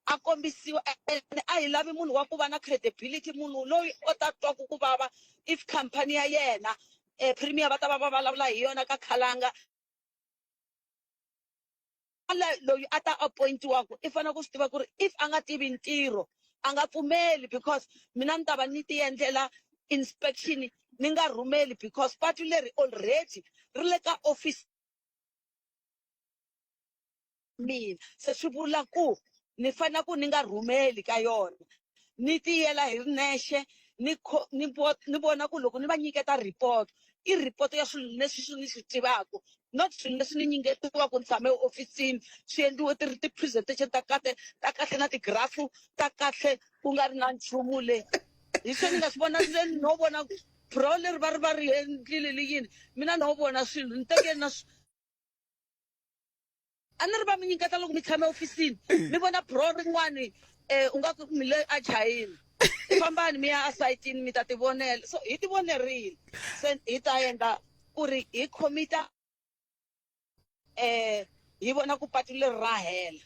A kombisiwa ene a hi lavi munhu wa ku va na credibility munhu loyi o ta twaku ku vava if company ya yena premier va ta va va vulavula hi yona ka khalanga loyi a ta appointiwaku i fanele ku swi tiva ku ri if a nga tivi ntirho a nga pfumeli because mina ni ta va ni ti endlela inspection ni nga rhumeli because patu leri already ri le ka office mina se swi vula ku ni fanele ku ni nga rhumeli ka yona ni tiyela hi ri nexe ni kho ni ni vona ku loko ni va nyiketa report i report ya swilo leswi swi ni swi tivaka not swilo leswi ni nyiketiwaka ni tshame ehofisini swi endliwe ti ri ti-presentation ta kahle ta kahle na ti-graph ta kahle ku nga ri na nchumu le hi swe ni nga swi vona le no vona bro leri va ri va ri endlile li yini mina no vona swilo ni teke na a ni ri va mi nyiketa loko mi tshame ofisini mi vona bro rin'wani um u nga ku mi le a chayini fambani mi ya esayitini mi ta tivonela so hi tivonerile se hi ta endla ku ri hi khomita um hi vona ku patu leri ra hela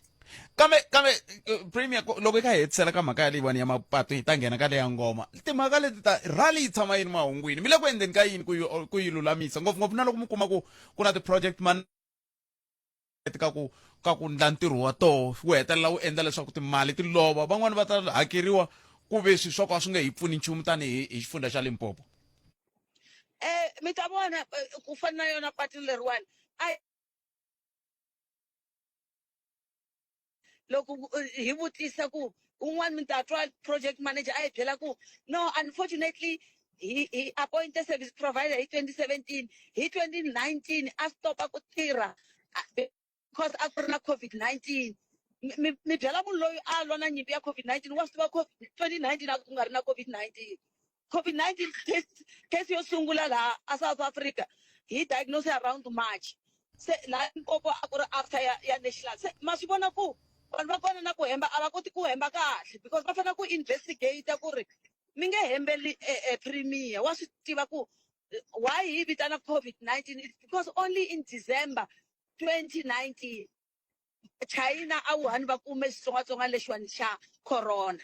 kambe kambe eh, premier loko yi kha hi hetisela ka mhaka yaleyiwani ya mapatu hi ta nghena ka leya ngoma timhaka leti ta rally yi tshama yini mahungwini mi le ku endleni ka yini ku yi ku yi lulamisa ngopfungopfu na loko mi kuma ku ku na ti-project man ka ku ka ku ndla ntirho wa toho wu hetelela wu endla leswaku timali ti lova van'wani va ta hakeriwa ku ve swi swa ku a swi nge hi pfuni nchumu tanihi hi xifundza xa Limpopo. Eh mi ta vona eh, ku fana na yona patu leriwani a loko eh, hi vutisa ku un'wana mi ta twa project manager a hi byela ku no unfortunately hi hi appointe service provider hi 2017 hi 2019 a stopa ku tirha because a ku ri na COVID-19 mi mi byela munhu loyi a lwa na nyimpi ya COVID-19 wa swi tiva 2019 a ku nga ri na COVID-19 COVID-19 case case yo sungula laha a South Africa hi diagnose around March se laha Limpopo a ku ri after ya, ya national se ma swi vona ku vanhu va kona na ku hemba a va koti ku hemba kahle because va fanele ku investigate ku ri mi nge hembeli eh, eh, premier wa swi tiva ku eh, why hi vitana COVID-19 it's because only in December 2019 China a Wuhan va kume xitsongwatsongwana lexiwani xa corona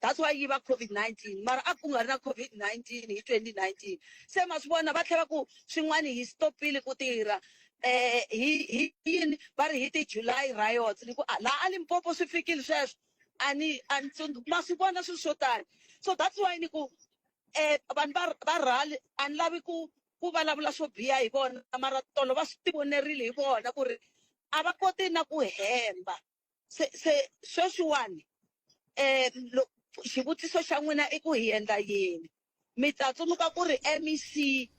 that's why yi va COVID-19 mara a ku nga ri na COVID-19 hi 2019 se ma swi vona va tlhela ku swin'wana hi stopile ku tirha eh hi hi yini va ri hi ti-July riots ni ku laha a Limpopo swi fikile sweswo a ni a ni tsundzuki ma swi vona swilo swo tani so that's why ni ku eh vanhu va va rally a ni lavi ku ku vulavula swo biha hi vona mara tolo va swi tivonerile hi vona ku ri a va koti na ku hemba se se sweswiwani um xivutiso xa n'wina i ku hi endla yini mi ta tsundzuka ku ri MEC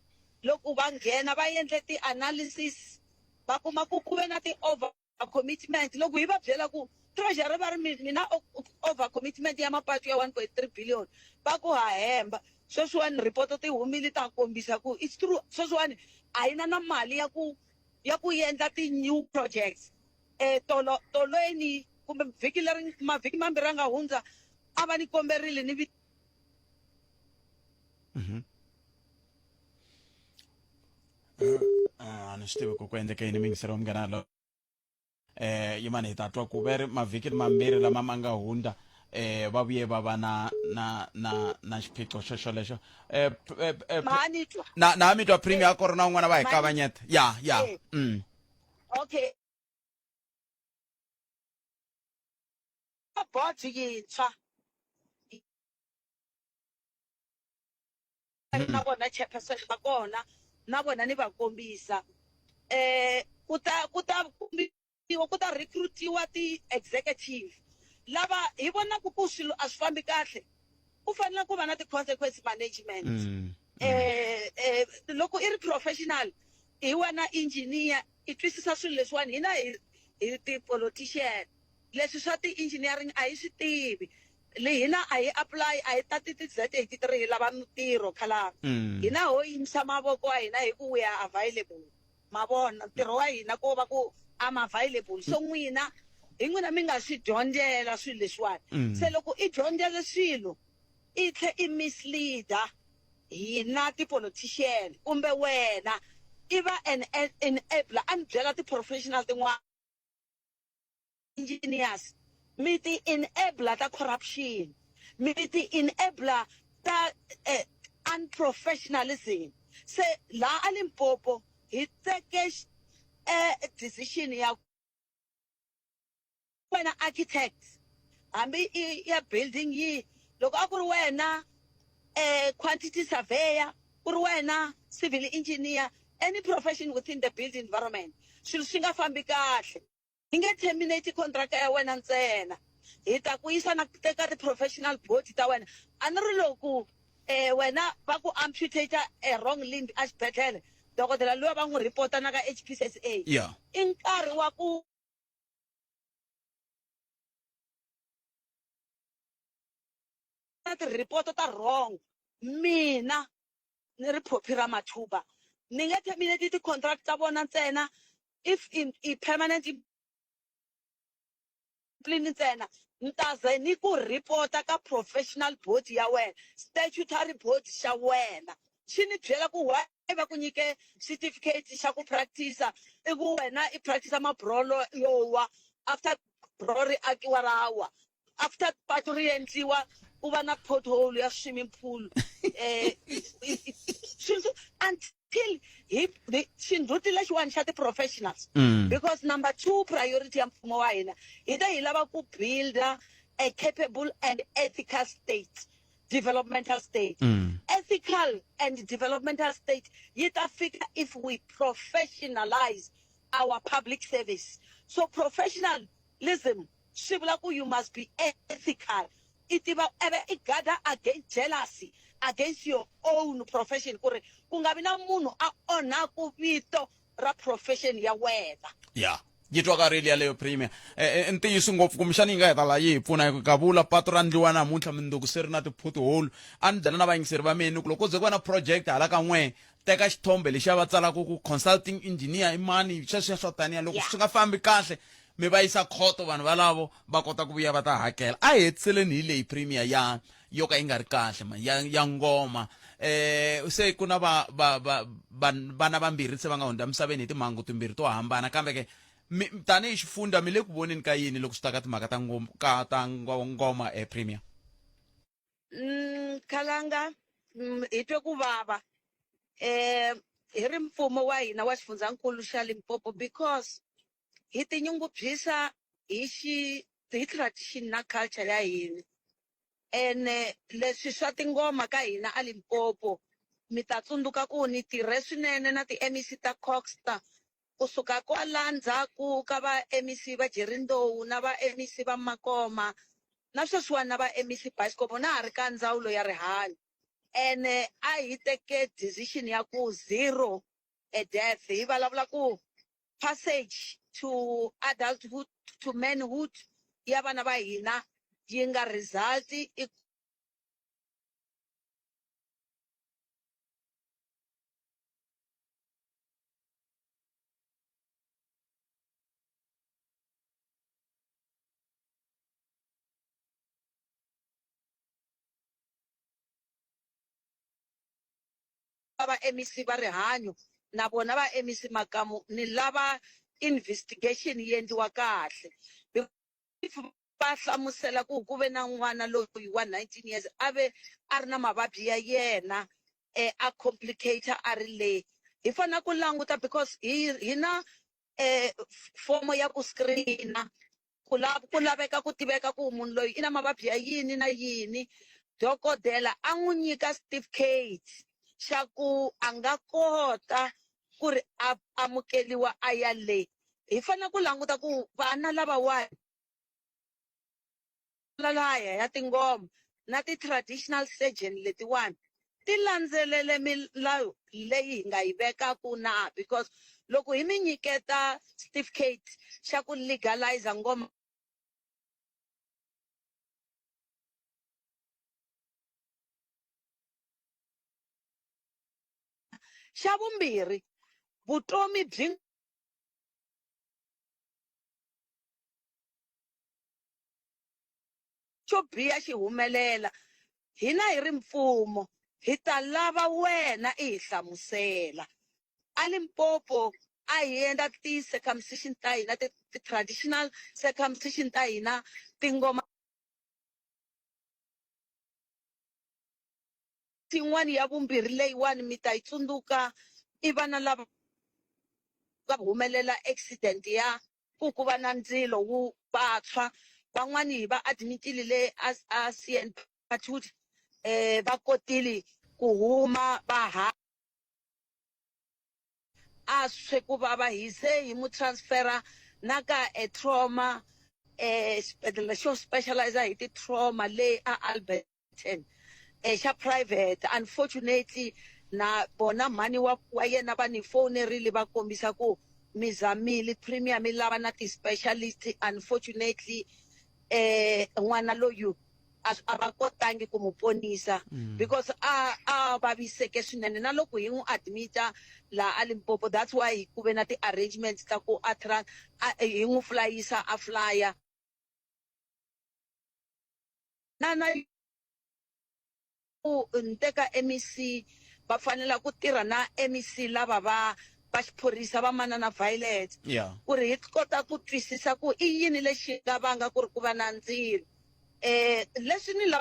loko va nghena va endle ti-analysis va kuma ku ku ve na ti-over commitment loko hi va byela ku treasury va ri mina over commitment ya mapatu ya 1.3 billion va ku ha hemba sweswiwani report ti humile ta kombisa ku it's true sweswiwani a yi na na mali ya ku ya ku endla ti-new projects eh, tolo tolweni kumbe vhiki leri mavhiki mambirhi a nga hundza a va ni komberile ni A ni swi tivi ku ku endleke yini mingiselo wa munghana lo eh yimani hi ta twa ku ve ri mavhiki mambirhi lama ma nga hundza eh va vuye va va na na na na xiphiqo xo xolexo eh, eh, eh Mhani twa. na na mi twa premier ko ri na un'wana va hi kavanyeta ya ya Eh. Okay. Board yintshwa na vona chairperson va kona na vona ni va kombisa eh ku ta ku ta kumbiwa ku ta recruitiwa ti-executive lava hi vonaka ku swilo a swi fambi kahle ku fanele ku va na ti-consequence management eh eh loko i ri professional hi wena engineer i twisisa swilo leswiwani hina hi hi ti-politician leswi swa ti-engineering a hi swi tivi le hina a hi apply a hi tati ti-Z83 hi lava mitirho khalanga hina ho yimisa mavoko wa hina hi ku we are available ma vona ntirho wa hina ko va ku I'm available so n'wina hi n'wina mi nga swi dyondzela swilo leswiwani se loko i dyondzele swilo i tlhe i misleader hina ti-politician kumbe wena i va an enabler a ni byela ti-professional tin'wana engineers. Mi ti enabler ta corruption, mi ti enabler ta eh, unprofessionalism. Se laha a Limpopo hi teke eh, decision ya wena architect hambi i ya building yi loko a ku ri wena eh, quantity surveyor ku ri wena civil engineer any profession within the built environment swilo swi nga fambi kahle Hi nge terminate contract ya wena ntsena, hi ta ku yisa na ka ti-professional body ta wena. A ni ri loko wena va ku amputate a wrong limb exibedhlele, dokodela luya va n'wi report-a na ka H_P_C_S_A. I nkarhi wa ku na ti-report ta wrong. Mina ni ri Phophi Ramathuba ni nge terminate ti-contract ta vona ntsena if i permanent employee ntsena ni ta ze ni ku report-a ka professional body ya wena statutory body xa wena xi ni byela ku why va ku nyike certificate xa ku practice i ku wena i practice mabrolo yo wa after bro ri akiwa ra wa after patu ri endliwa ku va na pothole ya swimming pool eh swilo until hi xindzhuti lexiwani xa ti-professionals because number 2 priority ya mfumo wa hina hi ta hi lava ku builder a capable and ethical state developmental state ethical and developmental state yi ta fika if we professionalize our public service so professionalism swi vula ku you must be ethical i tiva eve i gada against jealousy against your own profession ku ri ku nga vi na munhu a onhaku vito ra profession ya wena. Ya yi twakarile yaleyo premier. I ntiyiso ngopfu kumbexana yi nga heta laha yi hi pfuna hi ku kavula patu ra ndliwa namuntlha mundzuku se ri na ti-pothole. A ni byela na vayingiseri va mina ni ku loko ko ze ku va na project hala ka n'we teka xithombe lexiya va tsalaka ku consulting engineer i mani sweswiya swo taniya loko swi nga fambi kahle mi va yisa khoto vanhu valavo va kota ku vuya va ta hakela. A hi hetiseleni hi leyi premier ya yo ka yi nga ri kahle man ya ya ngoma eh se ku na va va va vana vambirhi se va nga hundza emisaveni hi timhangu timbirhi to hambana kambe ke tanihi xifundza mi le ku voneni ka yini loko swi ta ka timhaka ta ka ta ngoma eh premier? Khalanga hi twe ku vava eh hi ri mfumo wa hina wa xifundzankulu xa Limpopo because hi tinyungubyisa hi xi hi tradition na culture ya hina ene leswi swa tingoma ka hina a Limpopo mi ta tsundzuka ku ni tirhe swinene na ti-M_E_C ta CoGHSTA kusuka kwala ndzhaku ka va M_E_C va Jerry Ndou na va M_E_C va Makoma na sweswiwani na va M_E_C Bioscope na ha ri ka ndzawulo ya rihanyo ene a hi teke decision ya ku zero a death hi vulavula ku passage to adulthood to manhood ya vana va hina yi nga result i va MEC va rihanyo na vona va MEC Makamu ni lava investigation yi endliwa kahle if va hlamusela ku ku ve na n'wana loyi wa 19 years a ve a ri na mavabyi ya yena eh, a complicate a ri le hi fanele ku languta because hi hi na eh, fomo ya ku screena Ku la ku laveka ku tiveka ku munhu loyi i na mavabyi ya yini na yini. Dokodela a n'wi nyika certificate xa ku a nga kota ku ri a amukeliwa a ya le. Hi fanele ku languta ku vana lavawani laya ya tingoma na ti traditional surgeon letiwani ti landzelele milawu leyi hi nga yi vekaku na because loko hi mi nyiketa certificate xa ku legalize ngoma Xa vumbirhi, vutomi byi Xo biha xi humelela, hina hi ri mfumo hi ta lava wena i hi hlamusela. A Limpopo A hi endla ti-circumcision ta hina ti-traditional circumcision ta hina tingoma Yin'wana ya vumbirhi leyiwani mi ta yi tsundzuka i vana lava nga humelela accident ya ku ku va na ndzilo wu va tshwa van'wani hi va admitile le a a CN Phatudi va kotile ku huma va ha a swe ku vava hi ze hi mu transfera na ka a trauma xibedhlele xo specialize hi ti trauma le a Alberton xa private unfortunately na vona mhani wa wa yena va ni fowunerile va kombisa ku mi zamile premier mi lava na ti specialist unfortunately n'wana loyu a a va kotangi ku n'wi ponisa mm. because a a vaviseke swinene na loko hi n'wi admita laha a Limpopo that's why ku ve na ti-arrangements ta ku a hi n'wi flayisa a flya na na ku nteka MEC va fanela ku tirha na MEC lava va va xiphorisa va manana Violet yeah. ku ri hi kota ku twisisa ku i yini lexi nga vanga ku ri ku va na ndzilo eh leswi ni la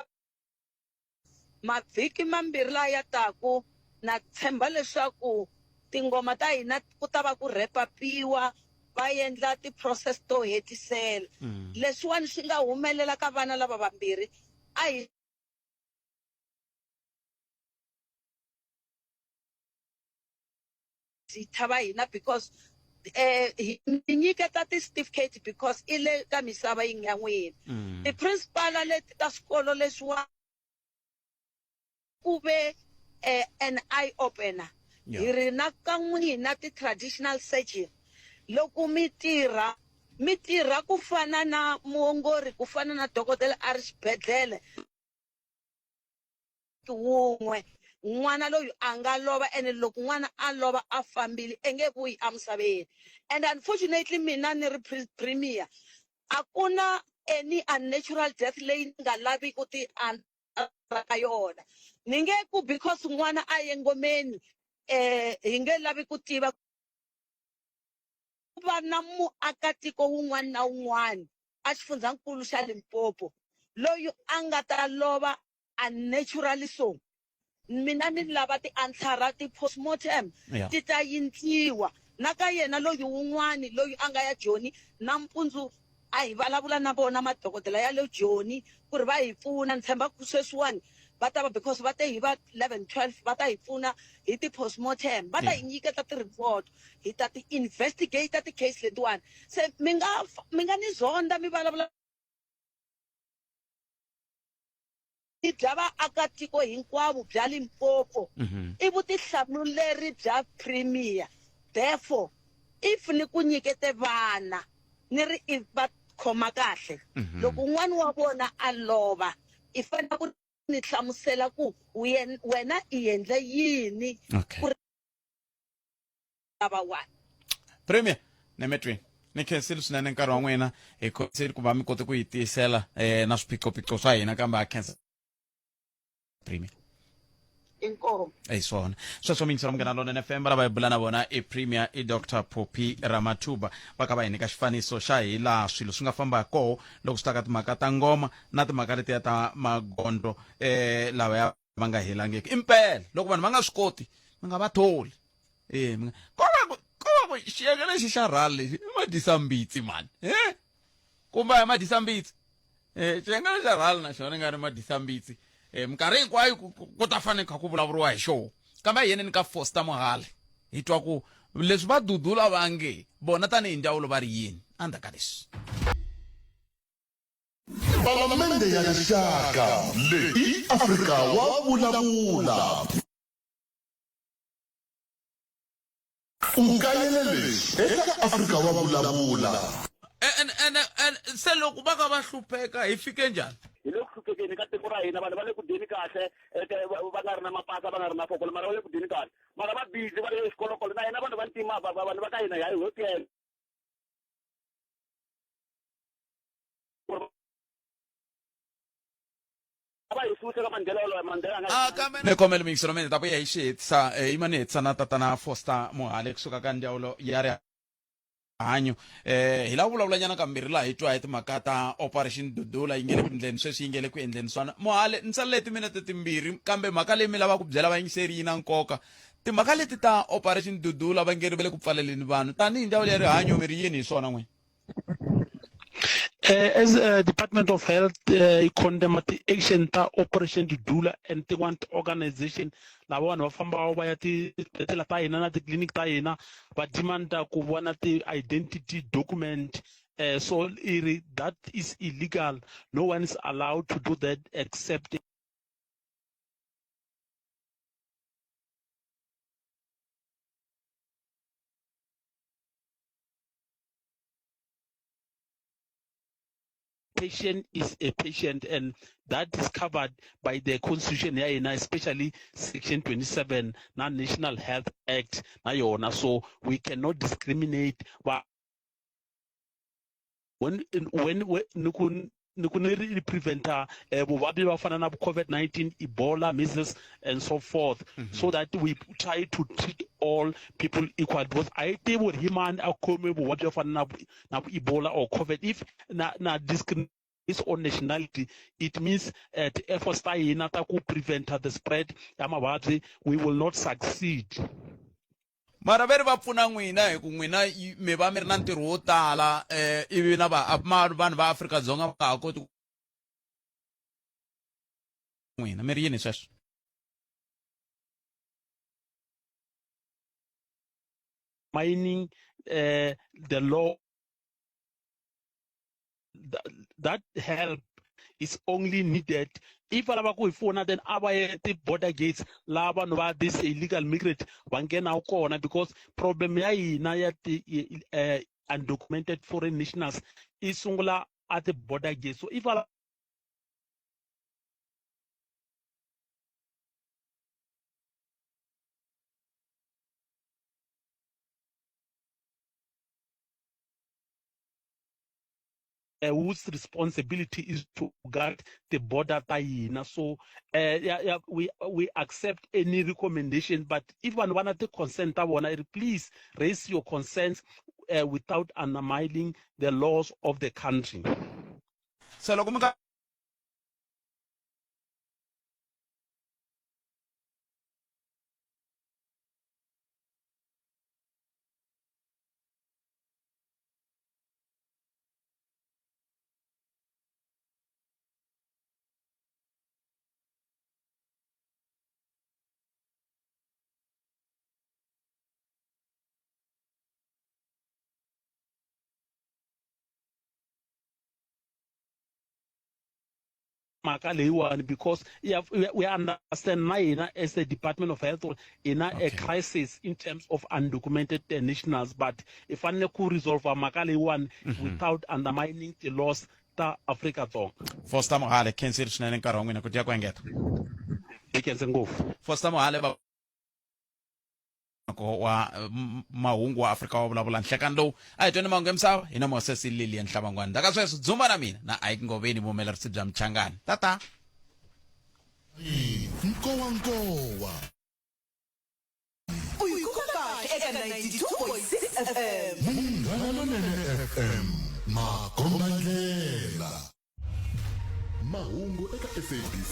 mavhiki mambirhi laha ya taku na tshemba leswaku tingoma ta hina ku ta va ku repapiwa va endla ti-process to hetisela mm. leswiwani swi nga humelela ka vana lava vambirhi a hi zitha va hina because eh hi mi nyiketa ti-certificate because i le ka misava yi nga n'wina mm. ti-principal leti ta swikolo leswiwa ku ve eh, an eye opener hi ri na ka n'wina ti-traditional surgeon loko mi tirha mi tirha ku fana na muongori ku fana na dokodela a ri xibedhlele wun'we n'wana loyi a nga lova ene loko n'wana a lova a fambile e nge vuyi emisaveni and unfortunately mina ni ri premier a ku na any unnatural death leyi ni nga laviki ti ka yona ni nge ku because n'wana a ye ngomeni eh hi nge lavi ku tiva ku va na muakatiko wun'wana na wun'wana a xifundzankulu xa Limpopo loyi a nga ta lova unnaturally so mina ni lava ti-answera ti-postmortem Yeah. ti ta yindliwa na ka yena loyi wun'wani loyi a nga ya Joni nampundzu a hi vulavula na vona madokodela ya le Joni ku ri va hi pfuna ni tshemba ku sweswiwani va ta va because va te hi va 11 12 va ta hi pfuna hi ti-postmortem va ta hi nyiketa ti-report hi ta ti-investigate ti-case letiwani se mi nga mi nga ni zonda mi vulavula bya vaakatiko hinkwavo bya Limpopo i vutihlamuleri bya Premier. Therefore, if ni ku nyikete vana ni ri i va khoma kahle, loko un'wana wa vona a lova i fanele ku ni hlamusela ku wena i endle yini ku ri lavawani. Premier Nemetweni ni khensile swinene nkarhi wa n'wina hi khensile ku va mi kote ku yi tiyisela eh, na swiphiqophiqo swa hina kambe ha khensa Premier Inkomu. Hi swona sweswo miyingisela munghana lonene fm lava hi bula na vona i Premier i Dr Phophi Ramathuba va kha va hi nyika xifaniso xa hi laha swilo swi nga famba koho loko swi ta ka timhaka ta ngoma na timhaka letiya ta magondzo eh lawa ya va nga helangiki impela loko vanhu va nga swi koti mi nga va tholi e mi nga ko va ku ko va ku xiyenge lexi xa rhali lexi i madyisa mbitsi mani e kumbe a hi madyisa mbitsi um xiyenge lexi xa rhali na xona i nga ri madyisa mbitsi um minkarhi hinkwayo ku ta fanele kha ku vulavuriwa hi xona kambe a hi yeneni ka Foster Mohale hi twa ku leswi va dudula va nge vona tanihi ndzawulo va ri yini endzhaku ka leswi Palamende ya Rixaka leyi i Afrika wa vulavula. U kayele leswi eka Afrika wa vulavula. Ene ene ene se loko va ka va hlupheka hi fike njhani? Hi le ku hluphekeni ka tiko ra hina vanhu va le ku dyeni kahle va nga ri na mapasa va nga ri na fokolo mara va le ku dyeni kahle mara va busy va le xikolokolo na hina vanhu va ntima vanhu va ka hina hi ho tiyela A va hi suse ka Mandela yoloye, Mandela a nga hi Ni kombela miyingiselo mina ni ta vuya hi xi hetisa eh, yima ni hetisa na tatana Foster Mohale kusuka ka ndzawulo ya rihanyo eh hi lava vulavula nyana kambirhi laha hi twa hi timhaka ta operation dudula yi nge le ku endleni sweswi yi nge le ku endleni swona Mohale ni salele timinete timbirhi kambe mhaka leyi mi lavaka ku byela vayingiseri yi na nkoka timhaka leti ta operation dudula va nge ri ve le ku pfaleleni vanhu tanihi ndzawulo ya rihanyo mi ri yini hi swona n'wina As Department of Health yi condemn ti-action ta Operation Dudula and tin'wana ti-organization lava vanhu va fambaka va ya tibedhlele ta hina na titliliniki ta hina va demand-a ku vona ti-identity document so i ri that is illegal no one is allowed to do that except patient is a patient and that is covered by the constitution ya hina especially section 27 na national health act na yona so we cannot discriminate va when when ni ku ni ku ni ri preventer eh, vuvabyi va fana na COVID-19 Ebola measles and so forth mm -hmm. so that we try to treat all people equal because a yi tivi uri hi mani a khome vuvabyi byo fana na na Ebola or COVID if na na discrimination on nationality it means ti-efforts ta hina ta ku preventa the spread ya mavabyi we will not succeed mara ve ri va pfuna n'wina hi ku n'wina mi va mi ri na ntirho wo tala um ivi na va vanhu va Afrika-Dzonga va nga ha koti n'wina mi ri yini sweswo mining the law that help is only needed if va lava ku hi pfuna then a va ye ti-border gates laha vanhu va this illegal migrant va nghenaku kona because problem ya hina ya ti undocumented foreign nationals yi sungula a ti-border gates so if va whose responsibility is to guard the border ta hina so yeah, yeah, we accept any recommendation but if vanhu va na ti-concern ta vona iri please raise your concerns without undermining the laws of the country se loko mi nga mhaka leyiwani because we understand na hina as the Department of Health hi na a crisis in terms of undocumented nationals but hi fanele ku resolve mhaka leyiwani without undermining the laws ta Afrika-Dzonga. Foster Mohale, khensile swinene nkarhi wa n'wina ku dya ku engeta. Hi khense ngopfu. Foster Mohale va nako wa mahungu wa Afrika wa vulavula nhlekani lowu a hi tweni mahungu ya misava hi na Mosesi Lilian Hlabangwani ndaka sweswo dzumba na mina na Ike Ngoveni vuhumelerisi bya Mchangani tata Nkowankowa. U yi kuma kahle eka 92.6 FM. Munghana Lonene FM, makombandlela. Mahungu eka SABC.